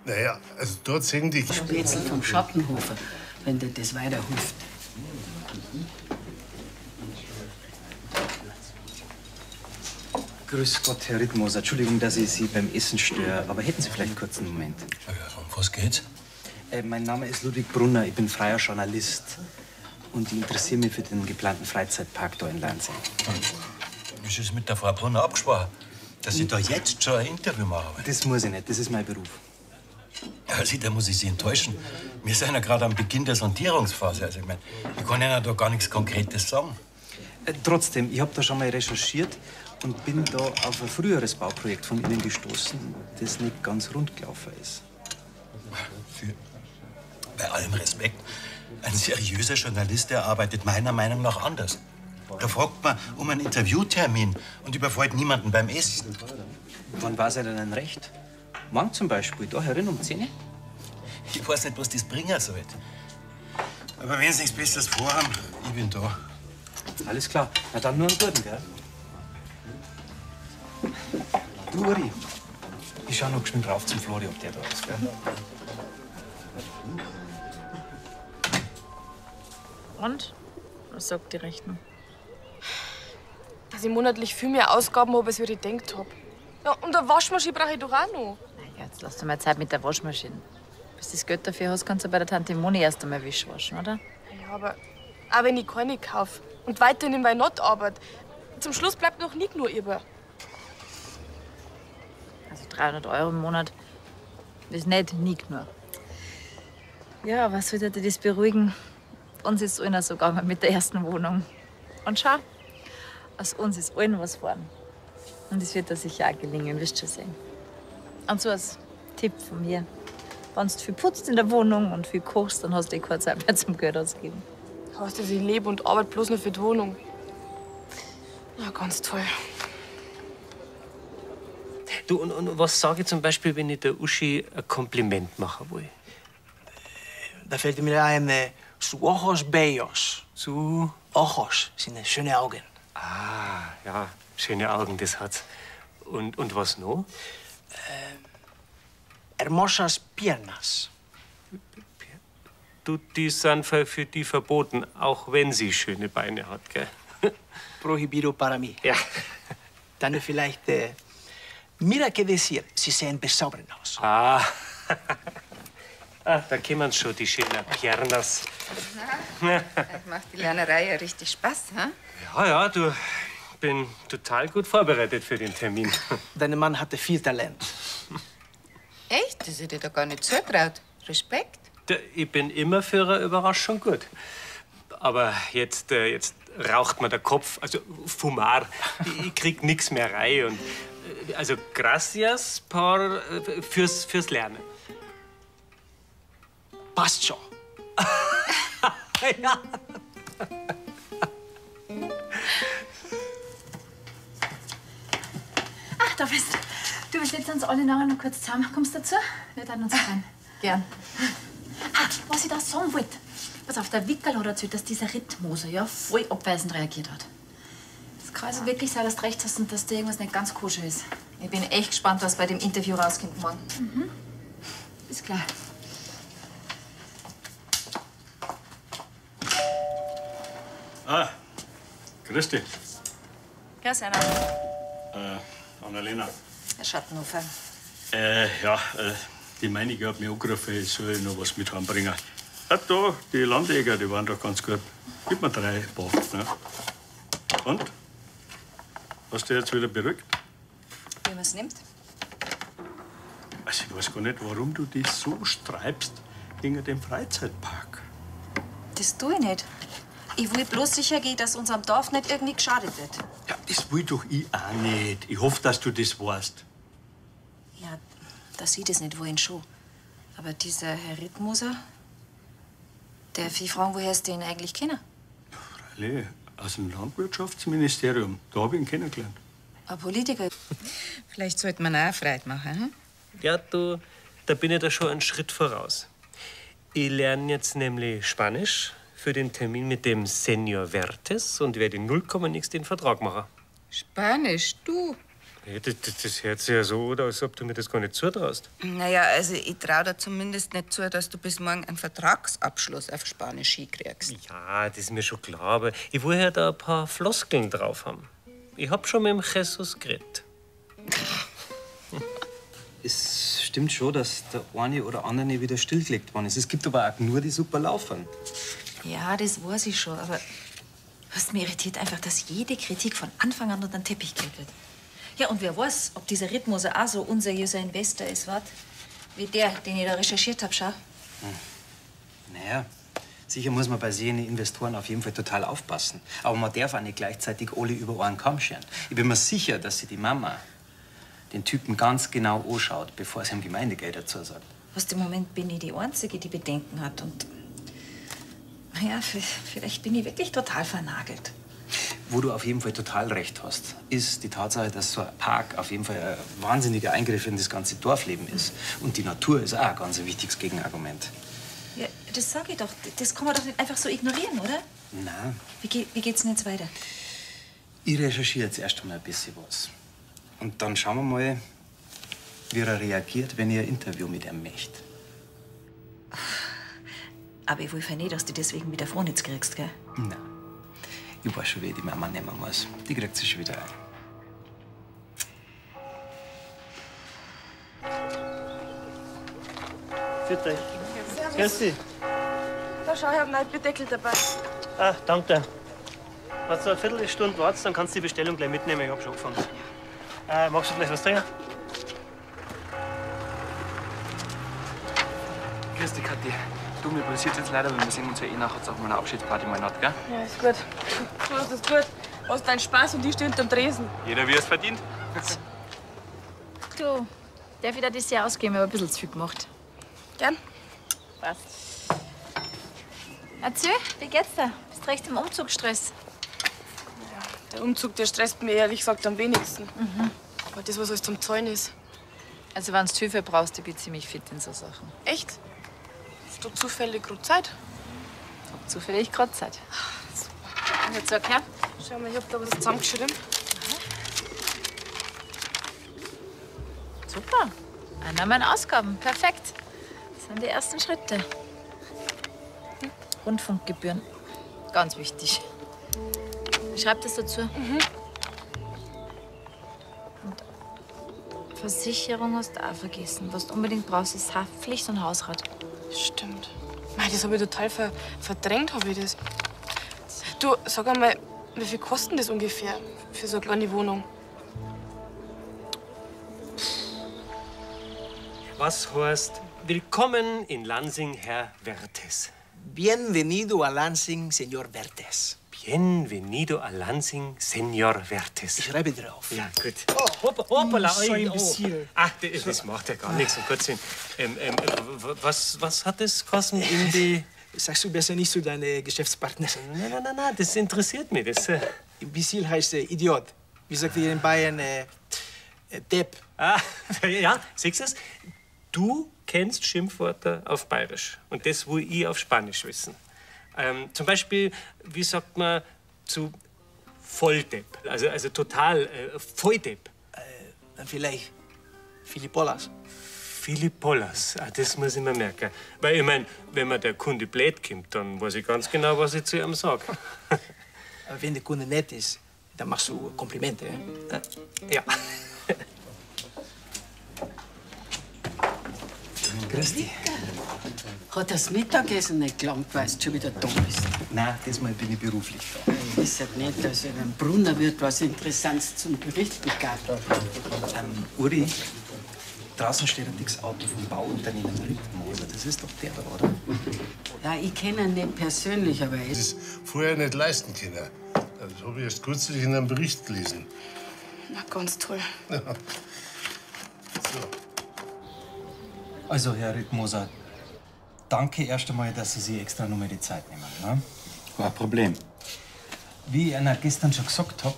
Naja, also dort sehen die... Spätzl vom Schattenhofer, wenn dir das weiterhilft. Grüß Gott, Herr Rittmoser. Entschuldigung, dass ich Sie beim Essen störe, aber hätten Sie vielleicht kurz einen Moment? Ja, um was geht's? Mein Name ist Ludwig Brunner, ich bin freier Journalist. Und ich interessiere mich für den geplanten Freizeitpark da in Lansing. Das ist mit der Frau Brunner abgesprochen, dass Sie da jetzt schon ein Interview machen. Das muss ich nicht, das ist mein Beruf. Also, da muss ich Sie enttäuschen. Wir sind ja gerade am Beginn der Sondierungsphase. Also, ich meine, ich kann Ihnen da gar nichts Konkretes sagen. Trotzdem, ich habe da schon mal recherchiert und bin da auf ein früheres Bauprojekt von Ihnen gestoßen, das nicht ganz rund gelaufen ist. Bei allem Respekt, ein seriöser Journalist, der arbeitet meiner Meinung nach anders. Da fragt man um einen Interviewtermin und überfällt niemanden beim Essen. Wann war es denn recht? Morgen zum Beispiel, da herin um 10 Uhr? Ich weiß nicht, was das bringen soll. Aber wenn Sie nichts Besseres vorhaben, ich bin da. Alles klar. Na dann nur einen guten, gell? Du, Uri, ich schau noch geschwind rauf zum Flori, ob der da ist, gell? Und? Was sagt die Rechnung? Dass ich monatlich viel mehr Ausgaben habe, als ich gedacht hab. Ja, und eine Waschmaschine brauche ich doch auch noch. Ja, jetzt lass dir mal Zeit mit der Waschmaschine. Bis du das Geld dafür hast, kannst du bei der Tante Moni erst einmal Wisch waschen, oder? Ja, aber auch wenn ich keine kaufe und weiterhin in Weinott arbeite, zum Schluss bleibt noch nie nur über. Also 300 Euro im Monat ist nicht nie genug. Ja, was würde dir das beruhigen? Uns ist einer so gegangen mit der ersten Wohnung. Und schau, aus uns ist allen was geworden. Und es wird dir sicher auch gelingen, wirst du schon sehen. Und so als Tipp von mir. Wenn du viel putzt in der Wohnung und viel kochst, dann hast du eh keine Zeit mehr zum Geld ausgeben. Heißt das, ich lebe und arbeite bloß nur für die Wohnung? Na, ganz toll. Du, und was sage ich zum Beispiel, wenn ich der Uschi ein Kompliment machen will? Da fällt mir ein, su ojos bellos. Su? Ojos sind schöne Augen. Ah, ja, schöne Augen, das hat's. Und was noch? Hermosas piernas. Du, die sind für die verboten, auch wenn sie schöne Beine hat, gell? Prohibido para mí. Ja. Dann vielleicht, mira qué decir, sie sehen bezaubernd aus. Ah. Ah, da kommen schon die schönen Piernas. Na, macht die Lernerei ja richtig Spaß, hä? Ja, ja, du, bin total gut vorbereitet für den Termin. Dein Mann hatte viel Talent. Echt? Das hätte ich dir doch gar nicht zutraut. Respekt. Ich bin immer für eine Überraschung gut. Aber jetzt, jetzt raucht mir der Kopf, also Fumar. Ich krieg nix mehr rein. Und, also gracias por, fürs Lernen. Passt schon. Ja. Ach, da bist du. Du, wir setzen uns alle nachher noch kurz zusammen. Kommst du dazu? Wir werden uns freuen. Gern. Ah, was ich da sagen wollte. Pass auf, der Wickerl hat erzählt, dass dieser Rittmoser ja voll abweisend reagiert hat. Das kann also wirklich sein, dass du recht hast und dass da irgendwas nicht ganz koscher ist. Ich bin echt gespannt, was bei dem Interview rauskommt morgen. Mhm. Ist klar. Ah, grüß dich. Grüß Anna. Annalena. Herr Schattenhofer. Ja, die Meinige hat mich angerufen, ich soll noch was mit heimbringen. Ah, da, die Landjäger, die waren doch ganz gut. Gib mir 3 Paar. Ne? Und? Hast du dich jetzt wieder beruhigt? Wie man's nimmt? Also, ich weiß gar nicht, warum du dich so streibst gegen den Freizeitpark. Das tue ich nicht. Ich will bloß sicher gehen, dass unserem Dorf nicht irgendwie geschadet wird. Ja, das will doch ich auch nicht. Ich hoffe, dass du das weißt. Ja, dass Sie das nicht wollen, schon. Aber dieser Herr Rittmoser, der viel fragen, woher Sie den eigentlich kennen. Freilich, aus dem Landwirtschaftsministerium. Da hab ich ihn kennengelernt. Ein Politiker. Vielleicht sollte man auch Freude machen, hm? Ja, du, da bin ich da schon einen Schritt voraus. Ich lerne jetzt nämlich Spanisch für den Termin mit dem Senior Vertes und werde in 0, nix den Vertrag machen. Spanisch, du? Ja, das hört sich ja so an, als ob du mir das gar nicht zutraust. Naja, also ich trau dir zumindest nicht zu, dass du bis morgen einen Vertragsabschluss auf Spanisch hinkriegst. Ja, das ist mir schon klar, aber ich will ja da ein paar Floskeln drauf haben. Ich hab schon mit dem Jesus geredet. Es stimmt schon, dass der eine oder andere wieder stillgelegt worden ist. Es gibt aber auch nur die super Laufen. Ja, das weiß ich schon, aber was mich irritiert einfach, dass jede Kritik von Anfang an unter den Teppich gekehrt wird. Ja, und wer weiß, ob dieser Rittmoser auch so unseriöser Investor ist, wat? Wie der, den ich da recherchiert hab, schau. Naja, sicher muss man bei sehenden Investoren auf jeden Fall total aufpassen. Aber man darf auch nicht gleichzeitig alle über einen Kamm scheren. Ich bin mir sicher, dass sich die Mama den Typen ganz genau anschaut, bevor sie ihm Gemeindegeld dazu sagt. Was, im Moment bin ich die Einzige, die Bedenken hat. Und naja, vielleicht bin ich wirklich total vernagelt. Wo du auf jeden Fall total recht hast, ist die Tatsache, dass so ein Park auf jeden Fall ein wahnsinniger Eingriff in das ganze Dorfleben ist. Und die Natur ist auch ein ganz wichtiges Gegenargument. Ja, das sag ich doch. Das kann man doch nicht einfach so ignorieren, oder? Na, Wie geht's denn jetzt weiter? ich recherchiere jetzt erst einmal ein bisschen was. Und dann schauen wir mal, wie er reagiert, wenn ich ein Interview mit ihm möchte. Aber ich will ja nicht, dass du deswegen wieder Frohnitz kriegst, gell? Na, ich weiß schon, wie ich die Mama nehmen muss. Die kriegt sie schon wieder ein. Für dich. Grüß dich. Da schau, ich hab einen Bierdeckel dabei. Ah, danke. Wenn du eine Viertelstunde wartest, dann kannst du die Bestellung gleich mitnehmen. Ich hab schon angefangen. Magst du vielleicht was trinken? Grüß dich, Kathi. Du, mir passiert jetzt leider, weil wir sehen uns ja eh nachher auf meiner Abschiedsparty mal nicht, gell? Ja, ist gut. Du hast es gut. Hast deinen Spaß und ich steh hinterm Tresen. Jeder, wie er es verdient. Du, darf ich dir das Jahr ausgeben? Ich hab ein bisschen zu viel gemacht. Gern. Passt. Erzähl, wie geht's dir? Bist recht im Umzugsstress? Der Umzug, der stresst mich ehrlich gesagt am wenigsten. Weil das, was alles zum Zahlen ist. Also, wenn du Hilfe brauchst, ich bin ziemlich fit in so Sachen. Echt? Hast du zufällig gerade Zeit? Hab zufällig gerade Zeit. Und jetzt sag her. Schau mal, ich hab da was zusammengeschrieben. Super. Einnahmen, Ausgaben. Perfekt. Das sind die ersten Schritte. Rundfunkgebühren. Ganz wichtig. Ich schreib das dazu. Und Versicherung hast du auch vergessen. Was du unbedingt brauchst, ist Haftpflicht und Hausrat. Stimmt. Mei, das hab ich total verdrängt, hab ich das. Du, sag einmal, wie viel kostet denn das ungefähr für so eine kleine Wohnung? Was heißt Willkommen in Lansing, Herr Vertes? Bienvenido a Lansing, Señor Vertes. Bienvenido a Lansing, Señor Vertes. Ich schreibe drauf. Ja, gut. Oh, hoppala, So ein oh. bisschen. Ach, das macht ja gar nichts, um Gottes Willen. Was hat das gekostet in die... Sagst du besser nicht zu deinen Geschäftspartner. Nein, nein, nein, nein, das interessiert mich. Das, Imbecil heißt Idiot. Wie sagt ihr in Bayern? Depp. Ah, ja, siehst du es? Du kennst Schimpfwörter auf Bayerisch. Und das will ich auf Spanisch wissen. Zum Beispiel, wie sagt man zu Volldepp? Also total Volldepp. Dann vielleicht Philippolas. Philippolas, ah, das muss ich mir merken. Weil ich mein, wenn mir der Kunde blöd kommt, dann weiß ich ganz genau, was ich zu ihm sag. Aber wenn der Kunde nett ist, dann machst du Komplimente. Ja. Grüß dich. Hat das Mittagessen nicht gelangt, weil du schon wieder da bist? Nein, diesmal bin ich beruflich da. Ich weiß ja nicht, dass in einem Brunner wird was Interessantes zum Berichten gab. Uri, draußen steht ein dickes Auto vom Bauunternehmen Rittmoser. Das ist doch der da, oder? Ja, ich kenne ihn nicht persönlich, aber er Das vorher nicht leisten können. Das habe ich erst kürzlich in einem Bericht gelesen. Na, ganz toll. So. Also, Herr Rittmoser, danke erst einmal, dass Sie sich extra nochmal die Zeit nehmen. Ne? Kein Problem. Wie ich Ihnen gestern schon gesagt habe,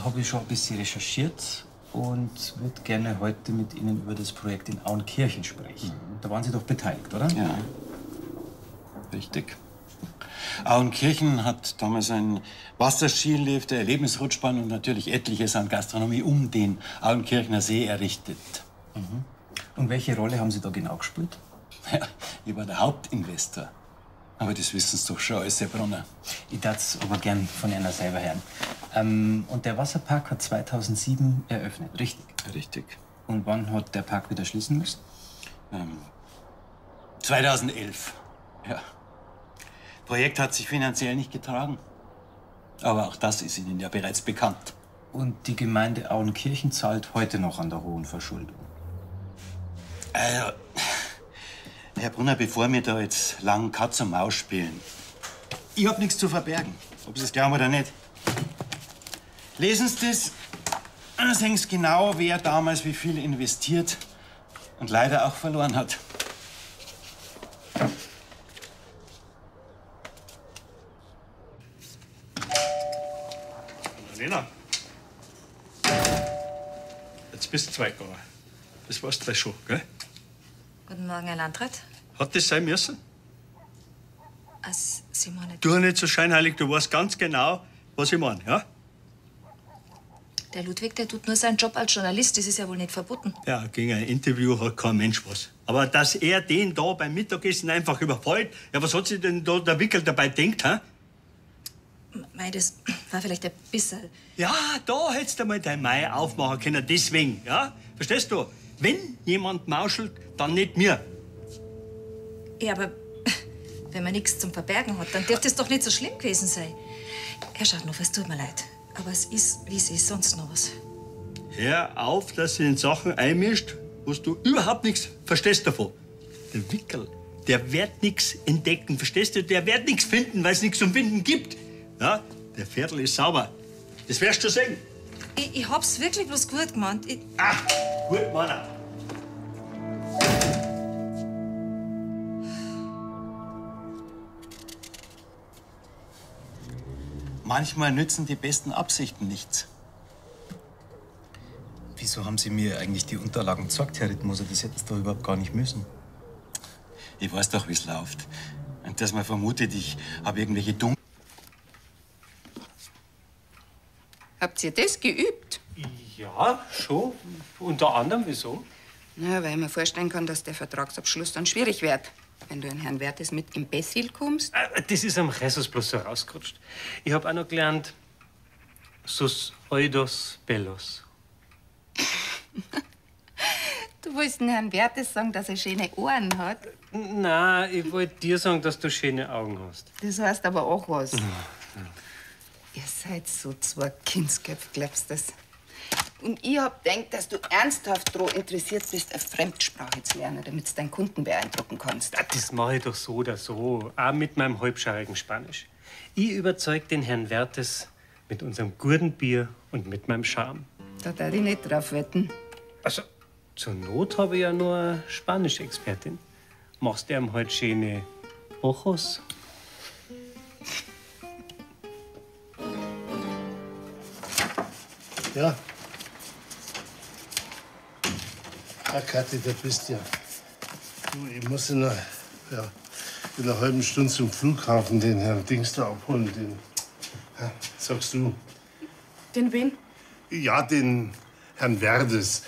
habe ich schon ein bisschen recherchiert und würde gerne heute mit Ihnen über das Projekt in Auenkirchen sprechen. Da waren Sie doch beteiligt, oder? Ja. Richtig. Auenkirchen hat damals ein Wasserskilift, eine Erlebnisrutschbahn und natürlich etliches an Gastronomie um den Auenkirchner See errichtet. Mhm. Und welche Rolle haben Sie da genau gespielt? Ja, ich war der Hauptinvestor. Aber das wissen Sie doch schon alles, Herr Brunner. Ich darf es aber gern von einer selber hören. Und der Wasserpark hat 2007 eröffnet, richtig? Richtig. Und wann hat der Park wieder schließen müssen? 2011. Ja. Projekt hat sich finanziell nicht getragen. Aber auch das ist Ihnen ja bereits bekannt. Und die Gemeinde Auenkirchen zahlt heute noch an der hohen Verschuldung. Also, Herr Brunner, bevor wir da jetzt lang Katz und Maus spielen, ich hab nichts zu verbergen, ob Sie es glauben oder nicht. Lesen Sie das, dann sehen Sie genau, wer damals wie viel investiert und leider auch verloren hat. Lena. Jetzt bist du zwei gegangen. Das warst du schon, gell? Guten Morgen, Herr Landrat. Hat das sein müssen? Also, Sie meinen, Du nicht so scheinheilig, du weißt ganz genau, was ich meine, ja? der Ludwig, der tut nur seinen Job als Journalist. Das ist ja wohl nicht verboten. Ja, gegen ein Interview hat kein Mensch was. Aber dass er den da beim Mittagessen einfach überfällt, ja, was hat sich denn da der Wickel dabei denkt, hä? Mei, das war vielleicht ein bisschen. Ja, da hättest du mal dein Mai aufmachen können, deswegen, ja? Verstehst du? Wenn jemand mauschelt, dann nicht mir. Ja, aber wenn man nichts zum Verbergen hat, dann dürfte es doch nicht so schlimm gewesen sein. Herr Schadnow, es tut mir leid. Aber es ist, wie es ist, sonst noch was. Hör auf, dass du in Sachen einmischt, wo du überhaupt nichts verstehst davon. Der Wickel, der wird nichts entdecken, verstehst du? Der wird nichts finden, weil es nichts zum Finden gibt. Ja, der Viertel ist sauber. Das wirst du sehen. Ich hab's wirklich bloß gut gemeint. Ich, Gut, Mann. Manchmal nützen die besten Absichten nichts. Wieso haben Sie mir eigentlich die Unterlagen gezeigt, Herr Rittmoser? Das hätten Sie doch überhaupt gar nicht müssen. Ich weiß doch, wie's läuft. Und dass man vermutet, ich habe irgendwelche dummen Habt ihr das geübt? Ja, schon. Unter anderem, wieso? Na, weil ich mir vorstellen kann, dass der Vertragsabschluss dann schwierig wird. Wenn du in Herrn Wertes mit Imbecil kommst. Das ist am Jesus bloß so rausgerutscht. Ich hab auch noch gelernt, sus oidos bellos. Du Du willst dem Herrn Wertes sagen, dass er schöne Ohren hat? Na, ich wollte dir sagen, dass du schöne Augen hast. Das heißt aber auch was. Ihr seid so zwei Kindsköpfe, glaubst du das? Und ich hab gedacht, dass du ernsthaft dran interessiert bist, eine Fremdsprache zu lernen, damit du deinen Kunden beeindrucken kannst. Das mache ich doch so oder so, auch mit meinem halbscharigen Spanisch. Ich überzeug den Herrn Wertes mit unserem guten Bier und mit meinem Charme. Da darf ich nicht drauf wetten. Also, zur Not habe ich ja nur eine Spanisch-Expertin. Machst du ihm halt schöne Ojos? Ja. Ah, Kathi, da bist du ja. Du, ich muss in einer halben Stunde zum Flughafen den Herrn Dings da abholen. Den, ja, sagst du? Den wen? Ja, den Herrn Werdes.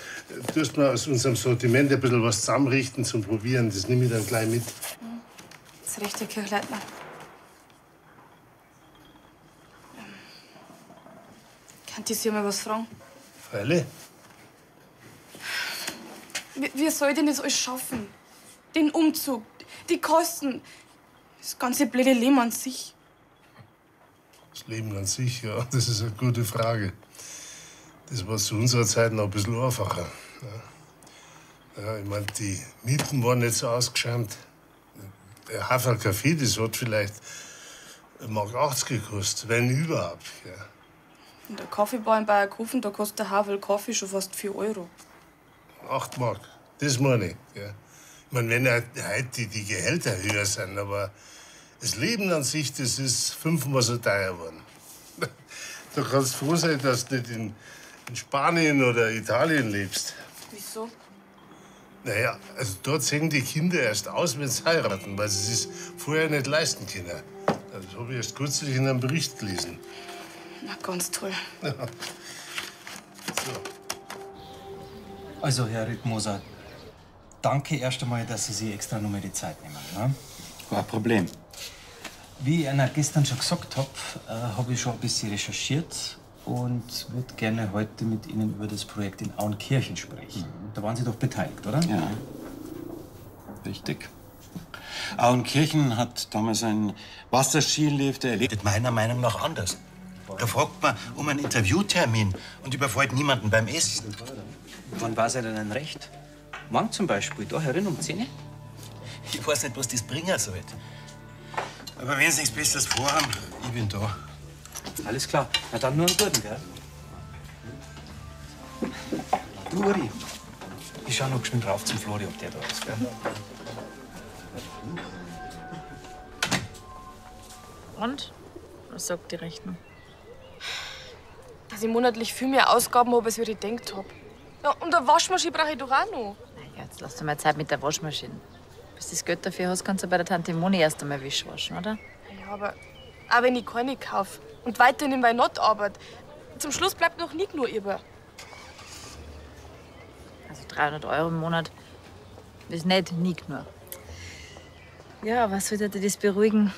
Du hast mal aus unserem Sortiment ein bisschen was zusammenrichten zum Probieren. Das nehme ich dann gleich mit. Das ist recht, Herr Kirchleitner. Kann ich Sie mal was fragen? Freilich. Wie soll ich denn das alles schaffen? Den Umzug, die Kosten, das ganze blöde Leben an sich. Das Leben an sich, ja, das ist eine gute Frage. Das war zu unserer Zeit noch ein bisschen einfacher. Ja, ja, ich meine, die Mieten waren nicht so ausgeschämt. Der Haferl Kaffee, das hat vielleicht 1,80 Mark gekostet, wenn überhaupt. Ja. In der Kaffeebar in Bayerkofen, da kostet der Haferl Kaffee schon fast 4 Euro. 8 Mark, das meine ich. Ja. Ich meine, wenn heute die Gehälter höher sind, aber das Leben an sich, das ist 5-mal so teuer geworden. Du kannst froh sein, dass du nicht in Spanien oder Italien lebst. Wieso? Naja, also dort sehen die Kinder erst aus, wenn sie heiraten, weil sie es sich vorher nicht leisten können. Das habe ich erst kürzlich in einem Bericht gelesen. Na, ganz toll. Ja. So. Also, Herr Rittmoser, danke erst einmal, dass Sie sich extra noch mal die Zeit nehmen. Ne? Kein Problem. Wie ich Ihnen gestern schon gesagt habe, habe ich schon ein bisschen recherchiert und würde gerne heute mit Ihnen über das Projekt in Auenkirchen sprechen. Da waren Sie doch beteiligt, oder? Ja. Richtig. Auenkirchen hat damals ein Wasserskilift erlebt. Meiner Meinung nach anders. Da fragt man um einen Interviewtermin und überfällt niemanden beim Essen. Wann war es Ihnen recht? Morgen zum Beispiel, da herin um 10 Uhr? Ich weiß nicht, was das bringen soll. Aber wenn Sie nichts Besseres vorhaben, ich bin da. Alles klar. Na dann nur einen guten, gell? Du, Uri, ich schau noch geschwind rauf zum Flori, ob der da ist, gell? Und? Was sagt die Rechnung? Dass ich monatlich viel mehr Ausgaben habe, als ich gedacht hab. Ja, und eine Waschmaschine brauche ich doch auch noch. Ja, jetzt lass dir mal Zeit mit der Waschmaschine. Bis du das Geld dafür hast, kannst du bei der Tante Moni erst einmal Wisch waschen, oder? Ja, aber auch wenn ich keine kaufe und weiterhin in Weinott arbeite, zum Schluss bleibt noch nie genug über. Also 300 Euro im Monat ist nicht nie genug. Ja, was sollte dir das beruhigen?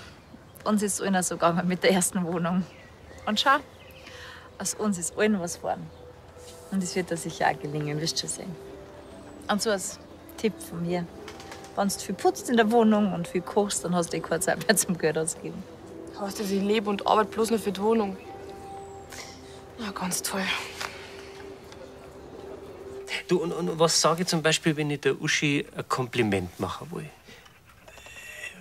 Uns ist einer sogar mal mit der ersten Wohnung. Und schau, aus uns ist allen was geworden. Und es wird dir sicher auch gelingen, wirst schon sehen. Und so als Tipp von mir. Wenn du viel putzt in der Wohnung und viel kochst, dann hast du eh keine Zeit mehr zum Geld ausgeben. Heißt das, ich lebe und arbeite bloß noch für die Wohnung? Na, ganz toll. Du, und was sage ich zum Beispiel, wenn ich der Uschi ein Kompliment machen will?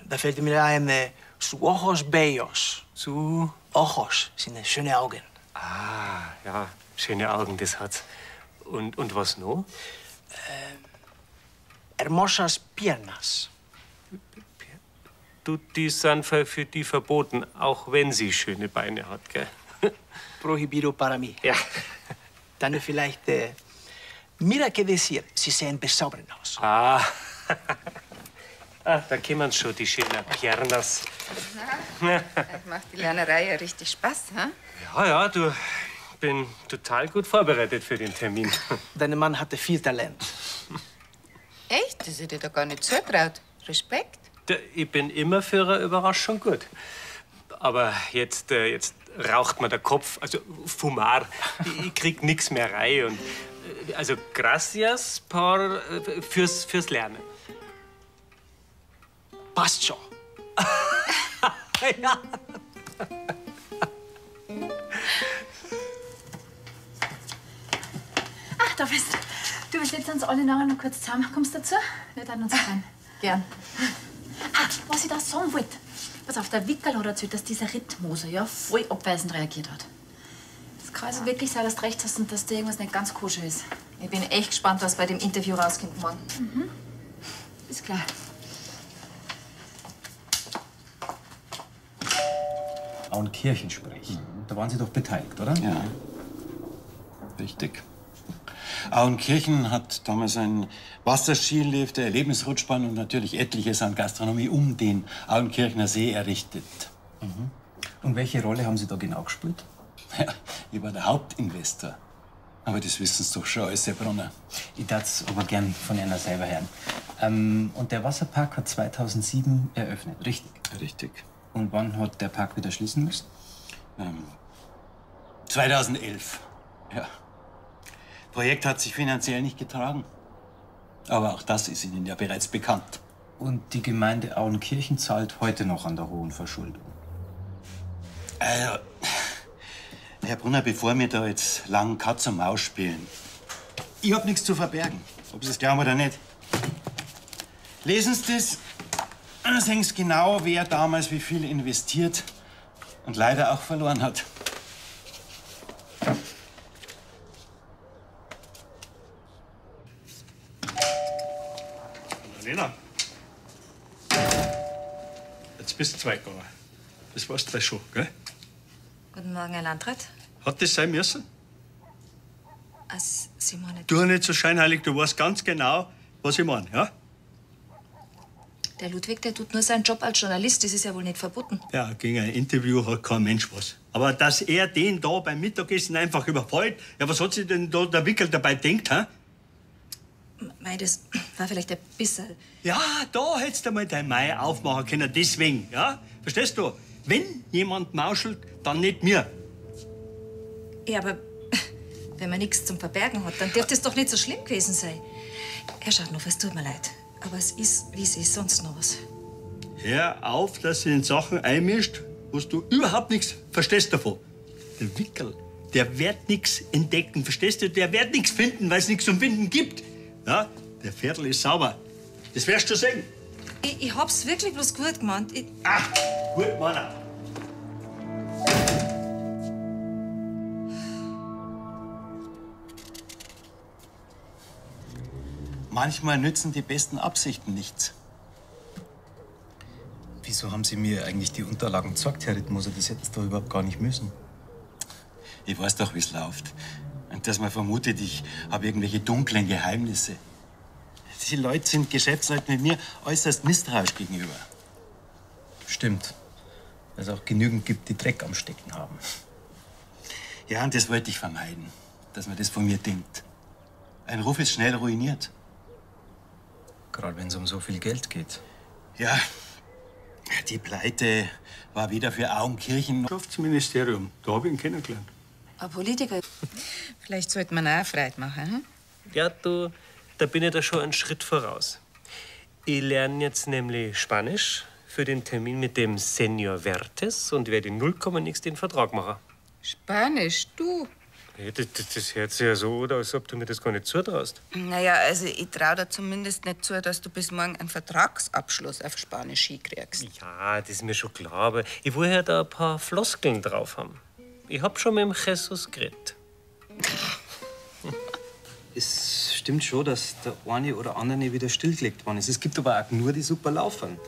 Da fällt mir ein, su ojos bellos. Su? Ojos sind schöne Augen. Ah, ja, schöne Augen, das hat's. Und was noch? Hermosas piernas. Du, die sind für die verboten, auch wenn sie schöne Beine hat, gell? Prohibido para mí. Ja. Dann vielleicht, mira que decir, sie sehen bezaubernd aus. Ah. Ah, da kommen schon die schönen Piernas. Na, euch macht die Lernerei ja richtig Spaß, ha? Ja, ja, du, bin total gut vorbereitet für den Termin. Dein Mann hatte viel Talent. Echt? Das hätte ich dir gar nicht zutraut. Respekt. Ich bin immer für eine Überraschung gut. Aber jetzt raucht mir der Kopf, also Fumar. Ich krieg nix mehr rein und Also, gracias por, fürs Lernen. Passt schon. Ja. Ach, da bist du. Du, wir setzen uns alle nachher noch kurz zusammen. Kommst du dazu? Wir werden uns freuen. Gern. Ah, was ich da sagen wollte. Pass auf, der Wickerl hat erzählt, dass dieser Rittmoser ja voll abweisend reagiert hat. Es kann also wirklich sein, dass du recht hast und dass da irgendwas nicht ganz koscher ist. Ich bin echt gespannt, was bei dem Interview rauskommt morgen. Mhm. Ist klar. Auenkirchen sprechen. Da waren Sie doch beteiligt, oder? Ja. Richtig. Auenkirchen hat damals ein Wasserskilift, eine Erlebnisrutschbahn und natürlich etliches an Gastronomie um den Auenkirchner See errichtet. Mhm. Und welche Rolle haben Sie da genau gespielt? Ja, ich war der Hauptinvestor. Aber das wissen Sie doch schon alles, Herr Brunner. Ich darf's aber gern von einer selber hören. Und der Wasserpark hat 2007 eröffnet, richtig? Richtig. Und wann hat der Park wieder schließen müssen? 2011, ja. Projekt hat sich finanziell nicht getragen. Aber auch das ist Ihnen ja bereits bekannt. Und die Gemeinde Auenkirchen zahlt heute noch an der hohen Verschuldung. Also, Herr Brunner, bevor wir da jetzt lang Katz und Maus spielen, ich hab nichts zu verbergen, ob Sie es glauben oder nicht. Lesen Sie das, dann sehen Sie genau, wer damals wie viel investiert und leider auch verloren hat. Lena, jetzt bist du zwei gegangen. Das weißt du schon, gell? Guten Morgen, Herr Landrat. Hat das sein müssen? Also, Sie meinen, Du nicht so scheinheilig, du weißt ganz genau, was ich meine, ja? der Ludwig, der tut nur seinen Job als Journalist. Das ist ja wohl nicht verboten. Ja, gegen ein Interview hat kein Mensch was. Aber dass er den da beim Mittagessen einfach überfällt, ja, was hat sich denn da der Wickel dabei denkt, hä? Mei, das war vielleicht ein bisschen. Ja, da hättest du mal dein Mai aufmachen können, deswegen, ja? Verstehst du? Wenn jemand mauschelt, dann nicht mir. Ja, aber wenn man nichts zum Verbergen hat, dann dürfte es doch nicht so schlimm gewesen sein. Herr Schadnow, es tut mir leid. Aber es ist, wie es ist, sonst noch was. Hör auf, dass du in Sachen einmischt, wo du überhaupt nichts verstehst davon. Der Wickel, der wird nichts entdecken, verstehst du? Der wird nichts finden, weil es nichts zum Finden gibt. Ja, der Viertel ist sauber. Das wirst du sehen. Ich hab's wirklich bloß gut gemeint. Ich, Gut, Mann. Manchmal nützen die besten Absichten nichts. Wieso haben Sie mir eigentlich die Unterlagen gezeigt, Herr Rittmoser? Das hätten Sie doch überhaupt gar nicht müssen. Ich weiß doch, wie's läuft. Und dass man vermutet, ich habe irgendwelche dunklen Geheimnisse. Die Leute sind Geschäftsleute mit mir äußerst misstrauisch gegenüber. Stimmt. Weil es auch genügend gibt, die Dreck am Stecken haben. Ja, und das wollte ich vermeiden, dass man das von mir denkt. Ein Ruf ist schnell ruiniert. Gerade wenn es um so viel Geld geht. Ja, die Pleite war weder für Auenkirchen noch... Wirtschaftsministerium, da habe ich ihn kennengelernt. Ein Politiker. Vielleicht sollte man auch Freude machen. Hm? Ja, du, da bin ich da schon einen Schritt voraus. Ich lerne jetzt nämlich Spanisch für den Termin mit dem Senior Vertes und werde in 0, nix den Vertrag machen. Spanisch, du. Ja, das hört sich ja so, oder, als ob du mir das gar nicht zutraust. Naja, also ich trau dir zumindest nicht zu, dass du bis morgen einen Vertragsabschluss auf Spanisch hinkriegst. Ja, das ist mir schon klar, aber ich will ja da ein paar Floskeln drauf haben. Ich hab schon mit dem Jesus geredet. Es stimmt schon, dass der eine oder andere wieder stillgelegt worden ist. Es gibt aber auch nur die super Laufern.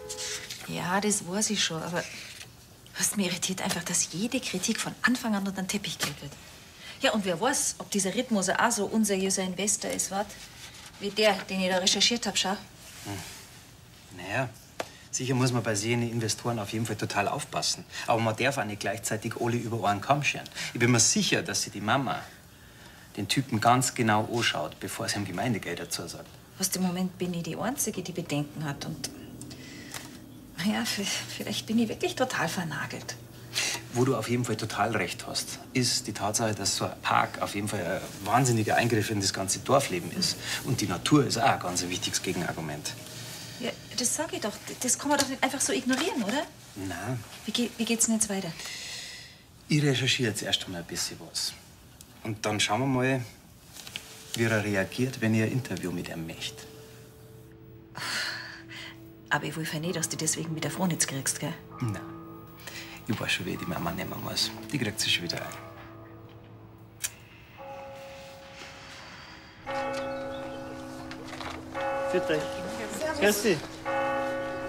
Ja, das weiß ich schon, aber was mich irritiert einfach, dass jede Kritik von Anfang an unter den Teppich gekehrt wird. Ja, und wer weiß, ob dieser Rittmoser auch so unseriöser Investor ist, wat? Wie der, den ich da recherchiert hab, schau. Naja, sicher muss man bei sehenden Investoren auf jeden Fall total aufpassen. Aber man darf auch nicht gleichzeitig alle über einen Kamm scheren. Ich bin mir sicher, dass sich die Mama den Typen ganz genau anschaut, bevor sie ihm Gemeindegelder zusagt. Was, im Moment bin ich die Einzige, die Bedenken hat. Und naja, vielleicht bin ich wirklich total vernagelt. Wo du auf jeden Fall total recht hast, ist die Tatsache, dass so ein Park auf jeden Fall ein wahnsinniger Eingriff in das ganze Dorfleben ist. Und die Natur ist auch ein ganz wichtiges Gegenargument. Ja, das sag ich doch. Das kann man doch nicht einfach so ignorieren, oder? Na, Wie geht's denn jetzt weiter? ich recherchiere jetzt erst einmal ein bisschen was. Und dann schauen wir mal, wie er reagiert, wenn ich ein Interview mit ihm möchte. Aber ich will ja nicht, dass du deswegen mit der Frohnitz kriegst, gell? Na, ich weiß schon, wie ich die Mama nehmen muss. Die kriegt sich schon wieder ein. Für dich. Grüß dich.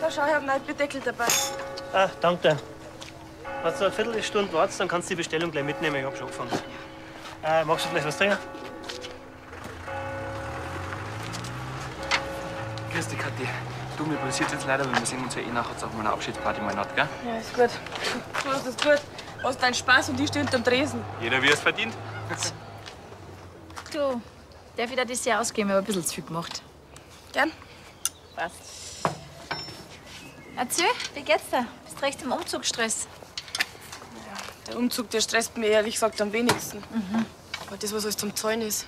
Da schau, ich hab einen Bierdeckel dabei. Ah, danke. Wenn du eine Viertelstunde wartest, dann kannst du die Bestellung gleich mitnehmen. Ich hab schon angefangen. Magst du vielleicht was trinken? Grüß dich, Kathi. Du, mir passiert jetzt leider, weil wir sehen uns ja eh nachher auf meiner Abschiedsparty mal nicht, gell? Ja, ist gut. Du hast es gut. Hast deinen Spaß und ich steh hinterm Tresen. Jeder, wie er es verdient. Du, darf ich dir das Jahr ausgeben? Ich hab ein bisschen zu viel gemacht. Gern. Passt. Erzähl, wie geht's dir? Bist recht im Umzugsstress? Der Umzug, der stresst mich ehrlich gesagt am wenigsten. Aber das, was alles zum Zahlen ist.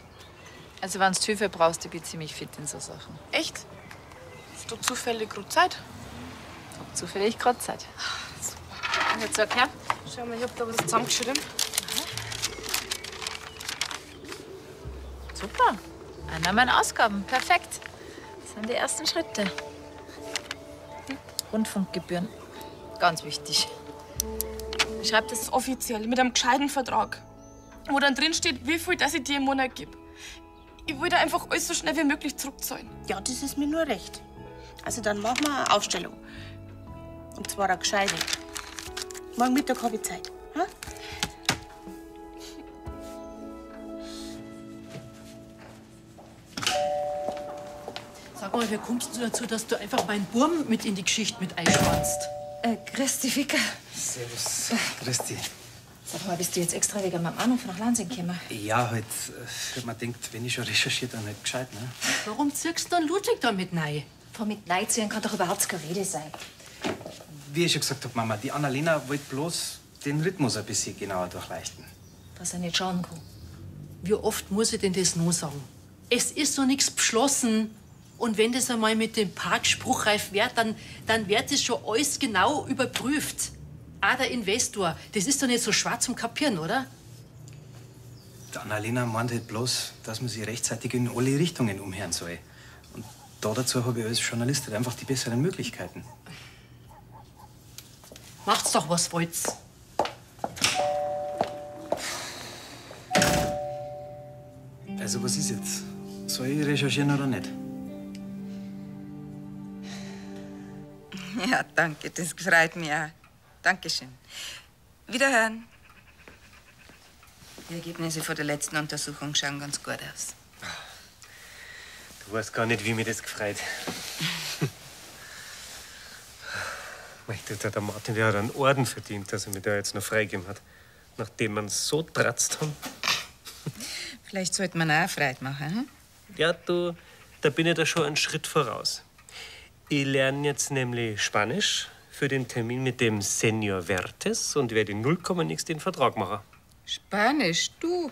Also, wenn du Hilfe brauchst, ich bin ziemlich fit in so Sachen. Echt? Hast du zufällig gerade Zeit? Hab zufällig gerade Zeit. Und jetzt sag her. Schau mal, ich hab da was zusammengeschrieben. Super. Einnahmen, Ausgaben. Perfekt. Das sind die ersten Schritte. Rundfunkgebühren. Ganz wichtig. Schreib das offiziell mit einem gescheiten Vertrag. Wo dann drin steht, wie viel das ich dir im Monat gebe. Ich will da einfach alles so schnell wie möglich zurückzahlen. Ja, das ist mir nur recht. Also dann machen wir eine Aufstellung. Und zwar eine gescheite. Morgen Mittag habe ich Zeit. Hm? Sag mal, wie kommst du dazu, dass du einfach meinen Burm mit in die Geschichte mit einspannst? Grüß dich, Ficker. Servus. Grüß dich. Sag mal, bist du jetzt extra wegen meinem Anruf nach Lansing gekommen? Ja, halt, man denkt, wenn ich schon recherchiert, dann halt gescheit, ne? Warum ziehst du dann Ludwig da mit rein? Von mit reinziehen kann doch überhaupt keine Rede sein. Wie ich schon gesagt hab, Mama, die Annalena wollte bloß den Rhythmus ein bisschen genauer durchleuchten. Was er nicht schauen kann. Wie oft muss ich denn das noch sagen? Es ist noch nichts beschlossen. Und wenn das einmal mit dem Park spruchreif wird, dann wird das schon alles genau überprüft. Auch der Investor. Das ist doch nicht so schwer zum Kapieren, oder? Die Annalena meint halt bloß, dass man sich rechtzeitig in alle Richtungen umhören soll. Und da dazu habe ich als Journalist halt einfach die besseren Möglichkeiten. Macht's doch, was wollt's. Also, was ist jetzt? Soll ich recherchieren oder nicht? Ja, danke, das freut mich auch. Dankeschön. Wiederhören. Die Ergebnisse von der letzten Untersuchung schauen ganz gut aus. Du weißt gar nicht, wie mir das gefreut. Mei, Der Martin, der hat einen Orden verdient, dass er mir da jetzt noch freigegeben hat. Nachdem man so tratzt haben. Vielleicht sollte man auch Freude machen. Hm? Ja, du, da bin ich da schon einen Schritt voraus. Ich lerne jetzt nämlich Spanisch für den Termin mit dem Senior Vertes und werde in 0, nix den Vertrag machen. Spanisch, du?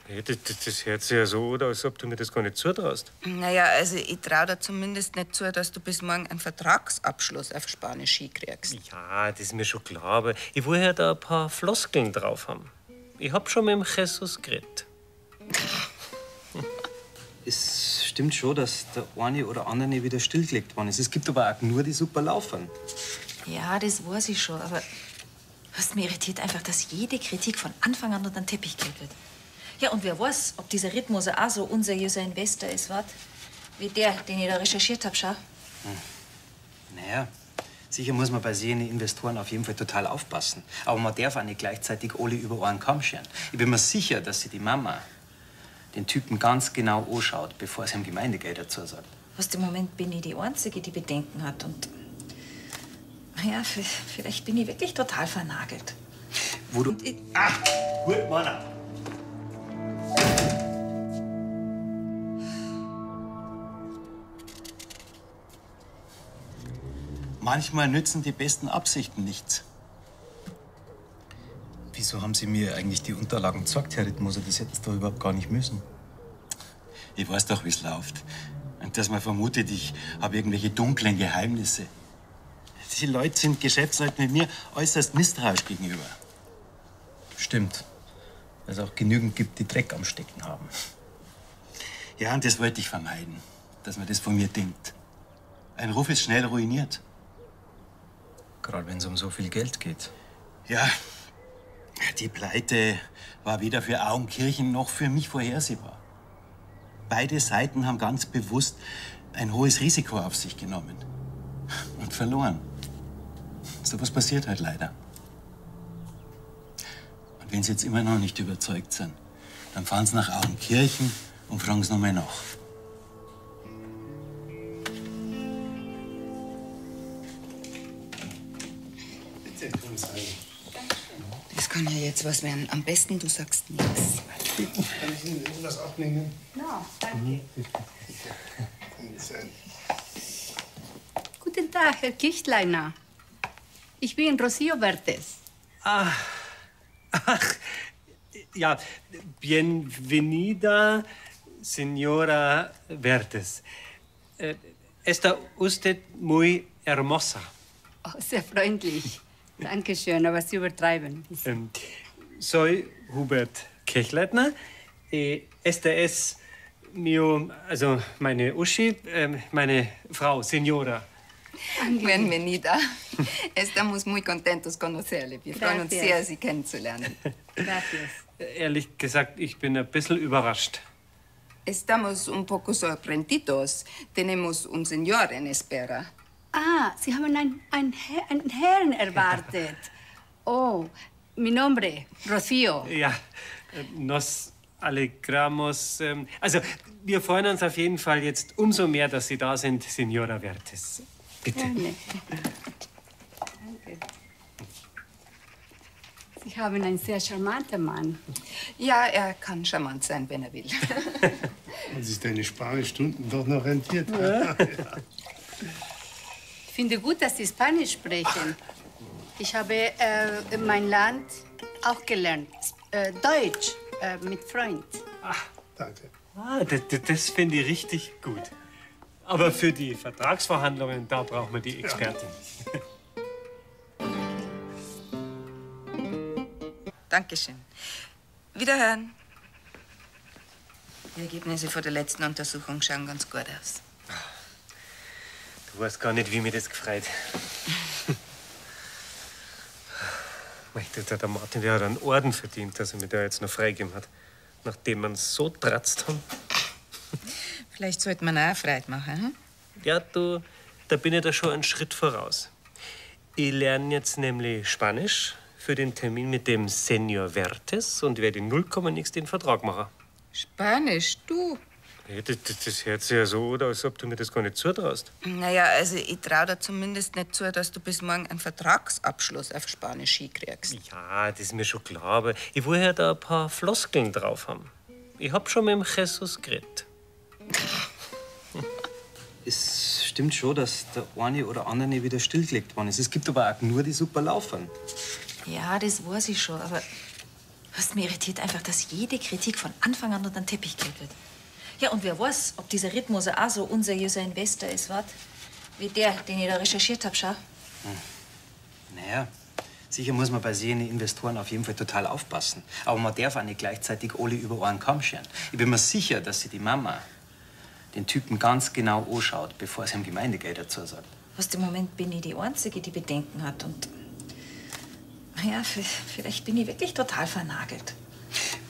Ja, das hört sich ja so an, als ob du mir das gar nicht zutraust. Naja, also ich trau dir zumindest nicht zu, dass du bis morgen einen Vertragsabschluss auf Spanisch hinkriegst. Ja, das ist mir schon klar, aber ich will ja da ein paar Floskeln drauf haben. Ich hab schon mit dem Jesus geredet. Es stimmt schon, dass der eine oder andere wieder stillgelegt worden ist. Es gibt aber auch nur die super Laufern. Ja, das weiß ich schon, aber was mich irritiert einfach, dass jede Kritik von Anfang an unter den Teppich gekehrt wird. Ja, und wer weiß, ob dieser Rhythmus auch so unseriöser Investor ist, wat? Wie der, den ich da recherchiert hab, schau. Naja, sicher muss man bei sehenden Investoren auf jeden Fall total aufpassen. Aber man darf auch nicht gleichzeitig alle über einen Kamm scheren. Ich bin mir sicher, dass sich die Mama den Typen ganz genau anschaut, bevor sie ihm Gemeindegeld dazu sagt. Was, im Moment bin ich die Einzige, die Bedenken hat. Und naja, vielleicht bin ich wirklich total vernagelt. Wo du. Ah, gut, Mann. Manchmal nützen die besten Absichten nichts. Wieso haben Sie mir eigentlich die Unterlagen gezeigt, Herr Rittmoser? Das hätten Sie doch überhaupt gar nicht müssen. Ich weiß doch, wie's läuft. Und dass man vermutet, ich habe irgendwelche dunklen Geheimnisse. Die Leute sind Geschäftsleute mit mir äußerst misstrauisch gegenüber. Stimmt. Weil es auch genügend gibt, die Dreck am Stecken haben. Ja, und das wollte ich vermeiden, dass man das von mir denkt. Ein Ruf ist schnell ruiniert. Gerade wenn es um so viel Geld geht. Ja, die Pleite war weder für Auenkirchen noch für mich vorhersehbar. Beide Seiten haben ganz bewusst ein hohes Risiko auf sich genommen und verloren. So was passiert halt leider. Und wenn Sie jetzt immer noch nicht überzeugt sind, dann fahren Sie nach Auenkirchen und fragen Sie noch mal nach. Bitte, kommen Sie rein. Das kann ja jetzt was werden. Am besten, du sagst nichts. Kann ich Ihnen irgendwas abnehmen? Na, danke. Kommen Sie rein. Guten Tag, Herr Kichtleiner. Ich bin Rocío Vertes. Ah, ach, ja, bienvenida, señora Vertes. Está usted muy hermosa. Oh, sehr freundlich. Dankeschön, aber Sie übertreiben. Soy Hubert Kirchleitner. Esta es mio, also meine Uschi, meine Frau, Señora. Bienvenida. Estamos muy contentos conocerle. Wir freuen uns Gracias. sehr, Sie kennenzulernen. Gracias. Ehrlich gesagt, ich bin ein bisschen überrascht. Estamos un poco sorprendidos. Tenemos un señor en espera. Ah, Sie haben einen Herrn erwartet. Oh, mi nombre, Rocío. Ja, nos alegramos. Also, wir freuen uns auf jeden Fall jetzt umso mehr, dass Sie da sind, Signora Vertes. Bitte. Gerne. Danke. Sie haben einen sehr charmanten Mann. Ja, er kann charmant sein, wenn er will. Und sich deine Spanischstunden doch noch rentiert. Ja. Ich finde gut, dass Sie Spanisch sprechen. Ich habe mein Land auch gelernt. Deutsch mit Freund. Danke. Ah, das finde ich richtig gut. Aber für die Vertragsverhandlungen, da brauchen wir die Expertin. Dankeschön. Wiederhören. Die Ergebnisse von der letzten Untersuchung schauen ganz gut aus. Du weißt gar nicht, wie mir das gefreut. Mei, Der Martin, der hat einen Orden verdient, dass er mir da jetzt noch freigegeben hat. Nachdem man so tratzt haben. Vielleicht sollte man auch Freude machen. Hm? Ja, du, da bin ich da schon einen Schritt voraus. Ich lerne jetzt nämlich Spanisch für den Termin mit dem Senior Vertes und werde in 0, nix den Vertrag machen. Spanisch, du? Ja, das hört sich ja so an, als ob du mir das gar nicht zutraust. Naja, also ich trau dir zumindest nicht zu, dass du bis morgen einen Vertragsabschluss auf Spanisch hinkriegst. Ja, das ist mir schon klar, aber ich will ja da ein paar Floskeln drauf haben. Ich hab schon mit dem Jesus geredet. Es stimmt schon, dass der eine oder andere wieder stillgelegt worden ist. Es gibt aber auch nur die super laufen. Ja, das weiß ich schon, aber was mich irritiert einfach, dass jede Kritik von Anfang an unter den Teppich gekehrt wird. Ja, und wer weiß, ob dieser Rittmoser auch so unseriöser Investor ist, wat? Wie der, den ich da recherchiert hab, schau. Naja, sicher muss man bei sehenden Investoren auf jeden Fall total aufpassen. Aber man darf auch nicht gleichzeitig alle über einen Kamm scheren. Ich bin mir sicher, dass sie die Mama den Typen ganz genau anschaut, bevor sie ihm Gemeindegelder zusagt. Was im Moment bin ich die Einzige, die Bedenken hat. Und naja, vielleicht bin ich wirklich total vernagelt.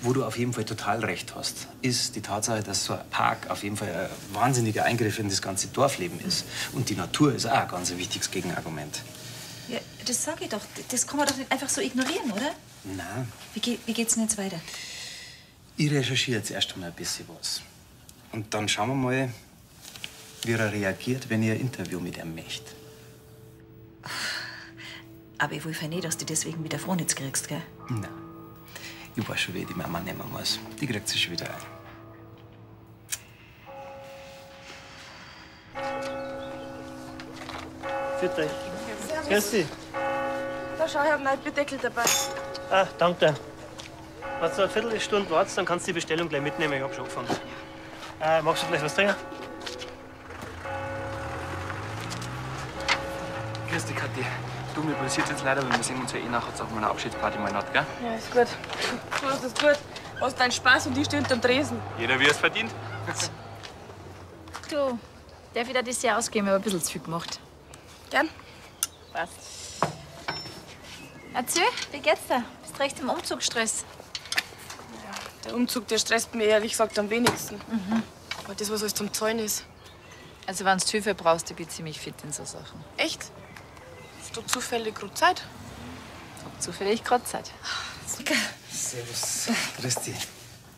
Wo du auf jeden Fall total recht hast, ist die Tatsache, dass so ein Park auf jeden Fall ein wahnsinniger Eingriff in das ganze Dorfleben ist. Und die Natur ist auch ein ganz wichtiges Gegenargument. Ja, das sag ich doch. Das kann man doch nicht einfach so ignorieren, oder? Na, Wie geht's denn jetzt weiter? ich recherchiere jetzt erst einmal ein bisschen was. Und dann schauen wir mal, wie er reagiert, wenn ich ein Interview mit ihm möchte. Aber ich will ja nicht, dass du deswegen wieder Frohnitz kriegst, gell? Na, ich weiß schon, wie ich die Mama nehmen muss. Die kriegt sich schon wieder ein. Für dich. Grüß dich. Da schau, ich hab neue Bierdeckel dabei. Ah, danke. Wenn du eine Viertelstunde wartest, dann kannst du die Bestellung gleich mitnehmen. Ich hab schon angefangen. Magst du vielleicht was trinken? Grüß dich, Kathi. Du, mir passiert jetzt leider, weil wir sehen uns ja eh nachher auf meiner Abschiedsparty mal nicht, gell? Ja, ist gut. Du hast es gut. Hast deinen Spaß und ich steh hinterm Tresen. Jeder, wie er es verdient. Du, darf ich dir das hier ausgeben? Ich hab ein bisschen zu viel gemacht. Gern. Passt. Erzähl, wie geht's dir? Bist recht im Umzugsstress? Der Umzug, der stresst mich ehrlich gesagt am wenigsten. Aber das, was alles zum Zahlen ist. Also, wenn du Hilfe brauchst, ich bin ziemlich fit in so Sachen. Echt? Hast du zufällig gerade Zeit? Hab zufällig gerade Zeit. Servus. Grüß dich.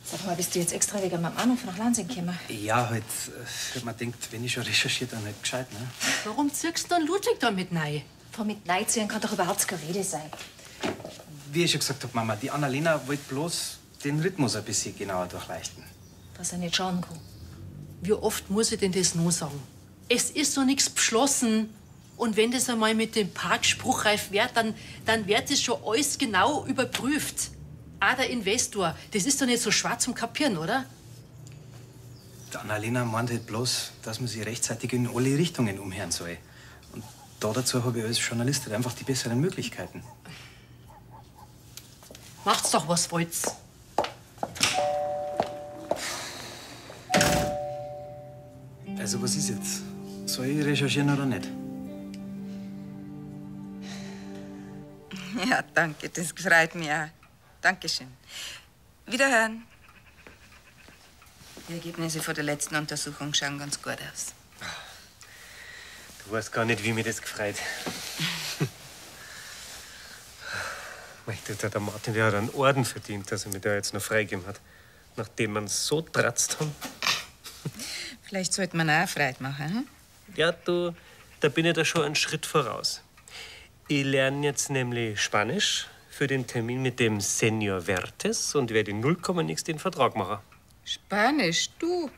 Sag mal, bist du jetzt extra wegen meinem Anruf nach Lansing gekommen? Ja, halt, man denkt, wenn ich schon recherchiert, dann halt gescheit, ne? Warum ziehst du dann Ludwig da mit rein? Von mit reinziehen kann doch überhaupt keine Rede sein. Wie ich schon gesagt hab, Mama, die Annalena wollte bloß den Rhythmus ein bisschen genauer durchleuchten. Was er nicht schauen kann. Wie oft muss ich denn das noch sagen? Es ist noch nichts beschlossen. Und wenn das einmal mit dem Park spruchreif wird, dann wird das schon alles genau überprüft. Auch der Investor, das ist doch nicht so schwer zum Kapieren, oder? Die Annalena meint halt bloß, dass man sich rechtzeitig in alle Richtungen umhören soll. Und da dazu habe ich als Journalist halt einfach die besseren Möglichkeiten. Macht's doch, was wollt's. Also, was ist jetzt? Soll ich recherchieren oder nicht? Ja, danke, das freut mich auch. Dankeschön. Wiederhören. Die Ergebnisse von der letzten Untersuchung schauen ganz gut aus. Du weißt gar nicht, wie mir das gefreut. Mei, Der Martin, der hat einen Orden verdient, dass er mir da jetzt noch freigegeben hat. Nachdem man so tratzt haben. Vielleicht sollte man auch Freude machen. Hm? Ja, du, da bin ich da schon einen Schritt voraus. Ich lerne jetzt nämlich Spanisch für den Termin mit dem Senior Vertes und werde in 0, nix den Vertrag machen. Spanisch, du?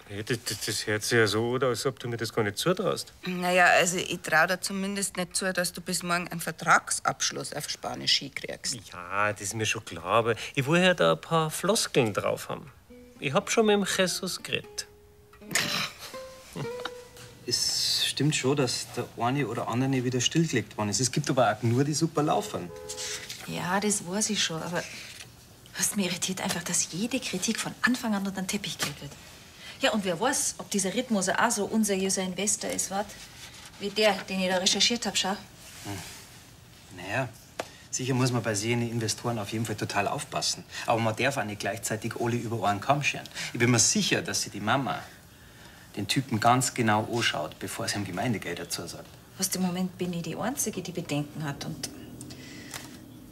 Ja, das hört sich ja so an, als ob du mir das gar nicht zutraust. Naja, also ich trau dir zumindest nicht zu, dass du bis morgen einen Vertragsabschluss auf Spanisch hinkriegst. Ja, das ist mir schon klar, aber ich will ja da ein paar Floskeln drauf haben. Ich hab schon mit dem Jesus geredet. Es stimmt schon, dass der eine oder andere wieder stillgelegt worden ist. Es gibt aber auch nur die super Laufern. Ja, das weiß ich schon, aber was mich irritiert einfach, dass jede Kritik von Anfang an unter den Teppich gekehrt wird. Ja, und wer weiß, ob dieser Rhythmus auch so unseriöser Investor ist, wat? Wie der, den ich da recherchiert hab, schau. Naja, sicher muss man bei sehenden Investoren auf jeden Fall total aufpassen. Aber man darf auch nicht gleichzeitig alle über einen Kamm scheren. Ich bin mir sicher, dass sich die Mama den Typen ganz genau anschaut, bevor sie ihm Gemeindegeld dazu sagt. Was im Moment bin ich die Einzige, die Bedenken hat. Und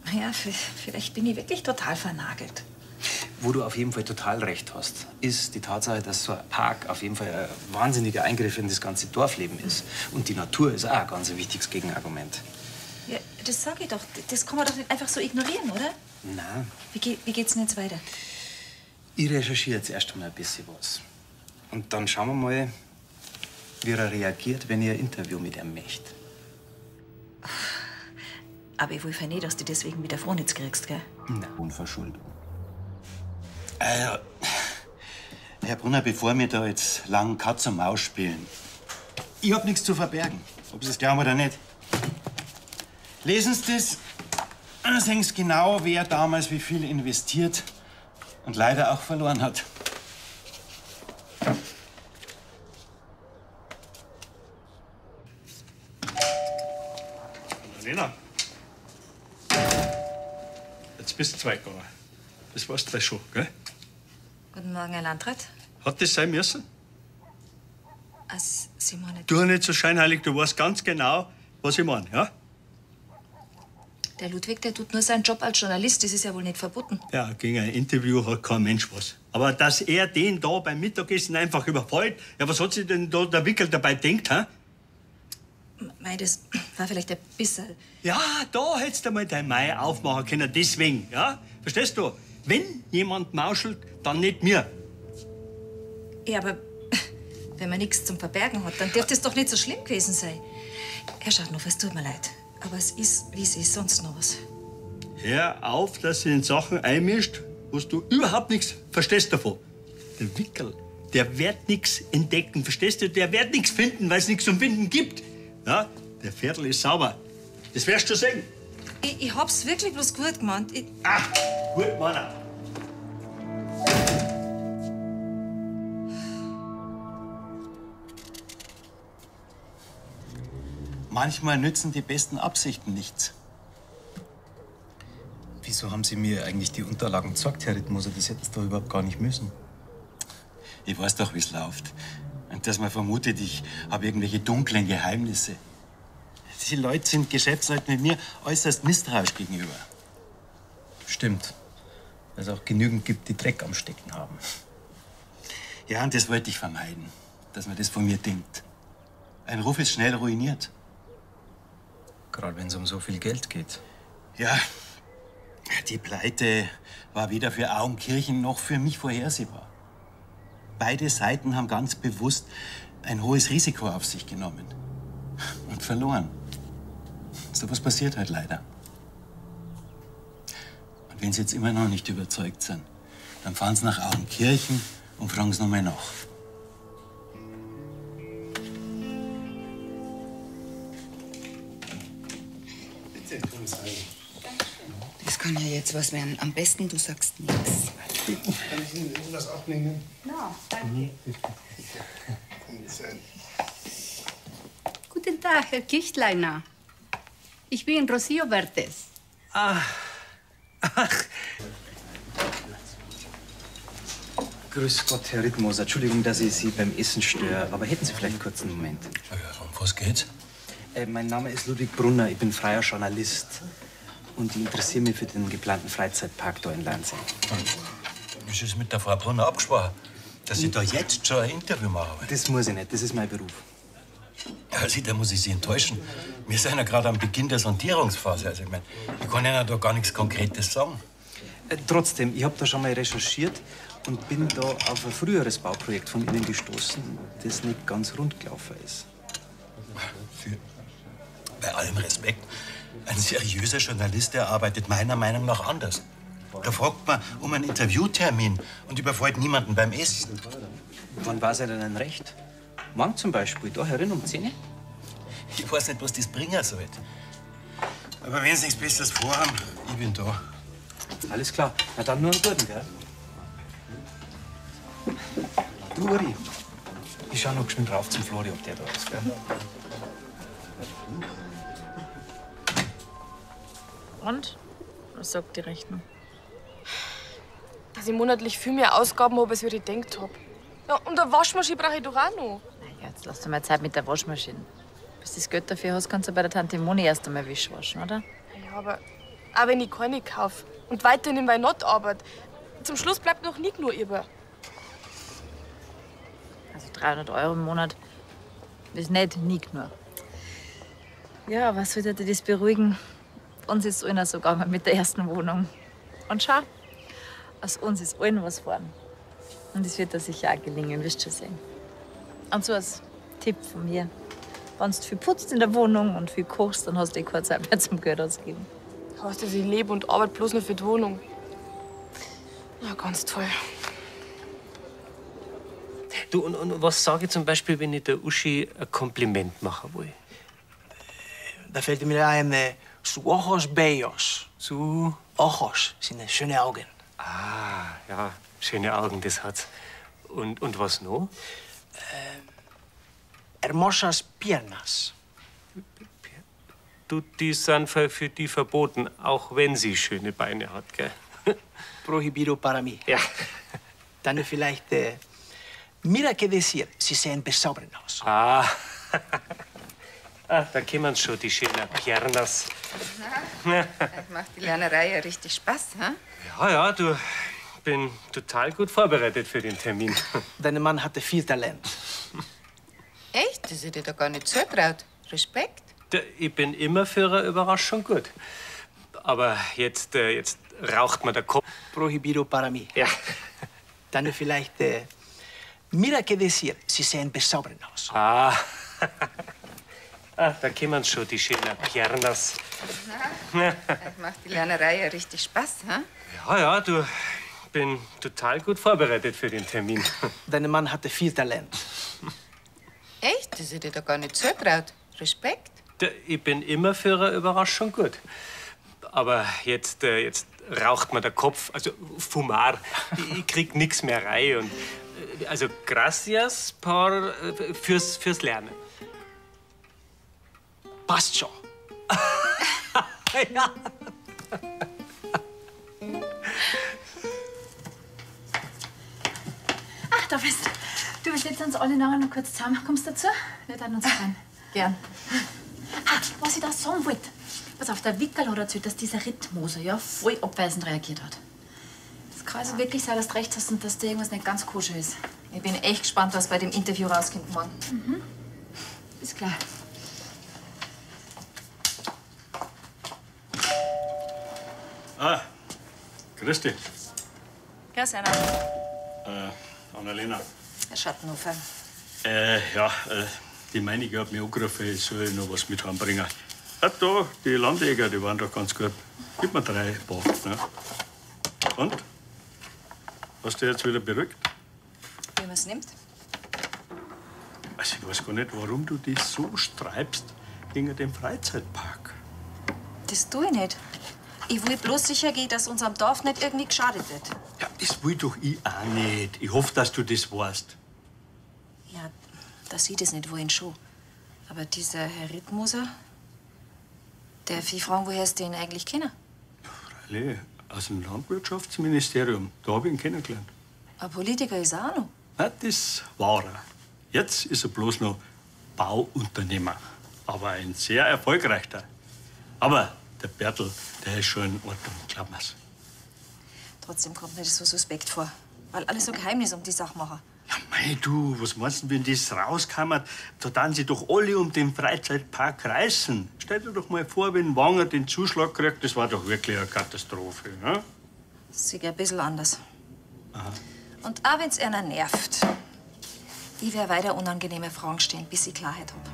naja, vielleicht bin ich wirklich total vernagelt. Wo du auf jeden Fall total recht hast, ist die Tatsache, dass so ein Park auf jeden Fall ein wahnsinniger Eingriff in das ganze Dorfleben ist. Und die Natur ist auch ein ganz wichtiges Gegenargument. Ja, das sag ich doch. Das kann man doch nicht einfach so ignorieren, oder? Na, Wie geht's denn jetzt weiter? ich recherchiere jetzt erst einmal ein bisschen was. Und dann schauen wir mal, wie er reagiert, wenn ich ein Interview mit ihm möchte. Aber ich will nicht, dass du deswegen wieder Frohnitz kriegst, gell? Nein. Unverschuldung. Also, Herr Brunner, bevor wir da jetzt lang Katz und Maus spielen, ich hab nichts zu verbergen, ob Sie es glauben oder nicht. Lesen Sie das, dann sehen Sie genau, wer damals wie viel investiert und leider auch verloren hat. Lena. Jetzt bist du zwei gegangen. Das weißt du schon, gell? Guten Morgen, Herr Landrat. Hat das sein müssen? Also, Sie meinen, Tu nicht so scheinheilig, du weißt ganz genau, was ich meine, ja? der Ludwig, der tut nur seinen Job als Journalist. Das ist ja wohl nicht verboten. Ja, gegen ein Interview hat kein Mensch was. Aber dass er den da beim Mittagessen einfach überfällt, ja, was hat sich denn da der Wickel dabei denkt, hä? Mei, das war vielleicht ein bisschen. Ja, da hättest du mal dein Mai aufmachen können, deswegen, ja? Verstehst du? Wenn jemand mauschelt, dann nicht mir. Ja, aber wenn man nichts zum Verbergen hat, dann dürfte es doch nicht so schlimm gewesen sein. Herr Schadnow, es tut mir leid. Aber es ist, wie es ist, sonst noch was. Hör auf, dass du in Sachen einmischt, wo du überhaupt nichts verstehst davon. Der Wickel, der wird nichts entdecken, verstehst du? Der wird nichts finden, weil es nichts zum Finden gibt. Ja, der Viertel ist sauber. Das wirst du sehen. Ich hab's wirklich bloß gut gemeint. Ich Gut, Mann. Manchmal nützen die besten Absichten nichts. Wieso haben Sie mir eigentlich die Unterlagen gezeigt, Herr Rittmoser? Das hätten Sie doch überhaupt gar nicht müssen. Ich weiß doch, wie's läuft. Und dass man vermutet, ich habe irgendwelche dunklen Geheimnisse. Die Leute sind Geschäftsleuten mit mir äußerst misstrauisch gegenüber. Stimmt. Weil es auch genügend gibt, die Dreck am Stecken haben. Ja, und das wollte ich vermeiden, dass man das von mir denkt. Ein Ruf ist schnell ruiniert. Gerade wenn es um so viel Geld geht. Ja, die Pleite war weder für Auenkirchen noch für mich vorhersehbar. Beide Seiten haben ganz bewusst ein hohes Risiko auf sich genommen und verloren. So was passiert halt leider. Und wenn Sie jetzt immer noch nicht überzeugt sind, dann fahren Sie nach Auenkirchen und fragen Sie noch mal nach. Bitte, kommen Sie rein. Das kann ja jetzt was werden. Am besten, du sagst nichts. Kann ich Ihnen irgendwas abnehmen? Na, danke. Kommen Sie rein. Guten Tag, Herr Kichtleiner. Ich bin Rocio Vertes. Ah. Grüß Gott, Herr Rittmoser. Entschuldigung, dass ich Sie beim Essen störe, aber hätten Sie vielleicht kurz einen Moment? Ja, um was geht's? Mein Name ist Ludwig Brunner, ich bin freier Journalist. Und ich interessiere mich für den geplanten Freizeitpark da in Lansing. Ist es mit der Frau Brunner abgesprochen, dass Sie da jetzt schon ein Interview machen? Das muss ich nicht, das ist mein Beruf. Also, da muss ich Sie enttäuschen. Wir sind ja gerade am Beginn der Sondierungsphase. Also, ich meine, ich kann Ihnen da gar nichts Konkretes sagen. Trotzdem, ich habe da schon mal recherchiert und bin da auf ein früheres Bauprojekt von Ihnen gestoßen, das nicht ganz rund gelaufen ist. Bei allem Respekt, ein seriöser Journalist, der arbeitet meiner Meinung nach anders. Da fragt man um einen Interviewtermin und überfällt niemanden beim Essen. Wann war es Ihnen recht? Morgen zum Beispiel, da herin um 10 Uhr? Ich weiß nicht, was das bringen soll. Aber wenn Sie nichts Besseres vorhaben, ich bin da. Alles klar. Na dann nur einen guten, gell? Du, Uri, ich schau noch geschwind rauf zum Flori, ob der da ist, gell? Und? Was sagt die Rechnung? Dass ich monatlich viel mehr Ausgaben habe, als ich gedacht hab. Ja, und eine Waschmaschine brauche ich doch auch noch. Ja, jetzt lass dir mal Zeit mit der Waschmaschine. Bis du das Geld dafür hast, kannst du bei der Tante Moni erst einmal Wisch waschen, oder? Ja, aber auch wenn ich keine kaufe und weiterhin in Weinott arbeite, zum Schluss bleibt noch nie genug über. Also 300 Euro im Monat ist nicht nie genug. Ja, was würde dir das beruhigen? Uns ist einer so gegangen mit der ersten Wohnung. Und schau, aus uns ist allen was geworden. Und es wird dir sicher auch gelingen, wirst du schon sehen. Und so als Tipp von mir. Wenn du viel putzt in der Wohnung und viel kochst, dann hast du eh keine Zeit mehr zum Geld ausgeben. Heißt das, ich lebe und arbeite bloß nur für die Wohnung? Na, ganz toll. Du, und was sage ich zum Beispiel, wenn ich der Uschi ein Kompliment machen will? Da fällt mir ein, su ojos bellos. Su? Ojos sind schöne Augen. Ah, ja, schöne Augen, das hat's. Und was noch? Hermosas piernas. Du, die sind für die verboten, auch wenn sie schöne Beine hat, gell? Prohibido para mí. Ja. Dann vielleicht, mira qué decir, sie sehen bezaubernd aus. Ah. Ah, da kommen schon die schönen Piernas. Na, das macht die Lernerei ja richtig Spaß, hä? Ja, ja, du, bin total gut vorbereitet für den Termin. Dein Mann hatte viel Talent. Echt? Das hätte ich dir doch gar nicht zutraut. Respekt. Ich bin immer für eine Überraschung gut. Aber jetzt, jetzt raucht mir der Kopf. Prohibido para mí. Ja. Dann vielleicht, mira qué decir, sie sehen bezaubernd aus. Ah. Ah, da kommen schon die schönen Piernas. Na, macht die Lernerei ja richtig Spaß, ha? Ja, ja, du, bin total gut vorbereitet für den Termin. Dein Mann hatte viel Talent. Echt? Das hätte ich dir gar nicht zutraut. Respekt. Ich bin immer für eine Überraschung gut. Aber jetzt, jetzt raucht mir der Kopf, also Fumar. Ich krieg nix mehr rein. Und, also gracias por, fürs Lernen. Passt schon. Ja. Ach, da bist du. Du, wir setzen uns alle nachher noch kurz zusammen. Kommst du dazu? Wir werden uns freuen. Gern. Ah, was ich da sagen wollte. Pass auf, der Wickerl hat erzählt, dass dieser Rittmoser ja voll abweisend reagiert hat. Es kann also wirklich sein, dass du recht hast und dass da irgendwas nicht ganz koscher ist. Ich bin echt gespannt, was bei dem Interview rauskommt morgen. Mhm. Ist klar. Ah, grüß dich. Grüß Anna. Annalena. Herr Schattenhofer. Ja, die Meinige hat mich angerufen, ich soll noch was mit heimbringen. Ah, da, die Landjäger, die waren doch ganz gut. Gib mir 3 Paar. Ne? Und? Hast du dich jetzt wieder beruhigt? Wie man's nimmt? Also, ich weiß gar nicht, warum du dich so streibst gegen den Freizeitpark. Das tue ich nicht. Ich will bloß sicher gehen, dass unserem Dorf nicht irgendwie geschadet wird. Ja, das will doch ich auch nicht. Ich hoffe, dass du das weißt. Ja, dass sie das nicht wollen, schon. Aber dieser Herr Rittmoser, der ich fragen, woher sie den eigentlich kennen. Freilich, aus dem Landwirtschaftsministerium. Da hab ich ihn kennengelernt. Ein Politiker ist er auch noch. Na, das war er. Jetzt ist er bloß noch Bauunternehmer. Aber ein sehr erfolgreicher. Aber der Bertel, der ist schon in Ordnung, glaub mir's. Trotzdem kommt mir das so suspekt vor. Weil alle so Geheimnis um die Sache machen. Ja, mei, du, was meinst du, wenn das rauskam, da dann sie doch alle um den Freizeitpark reißen. Stell dir doch mal vor, wenn Wanger den Zuschlag kriegt, das war doch wirklich eine Katastrophe, ne? Das sehe ich ein bisschen anders. Aha. Und auch wenn's einer nervt, ich werde weiter unangenehme Fragen stellen, bis ich Klarheit hab.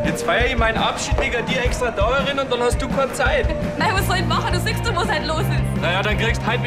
Jetzt feier ich meinen Abschied wegen dir extra da und dann hast du keine Zeit. Nein, was soll ich machen? Du siehst doch, was heute los ist. Naja, dann kriegst du heute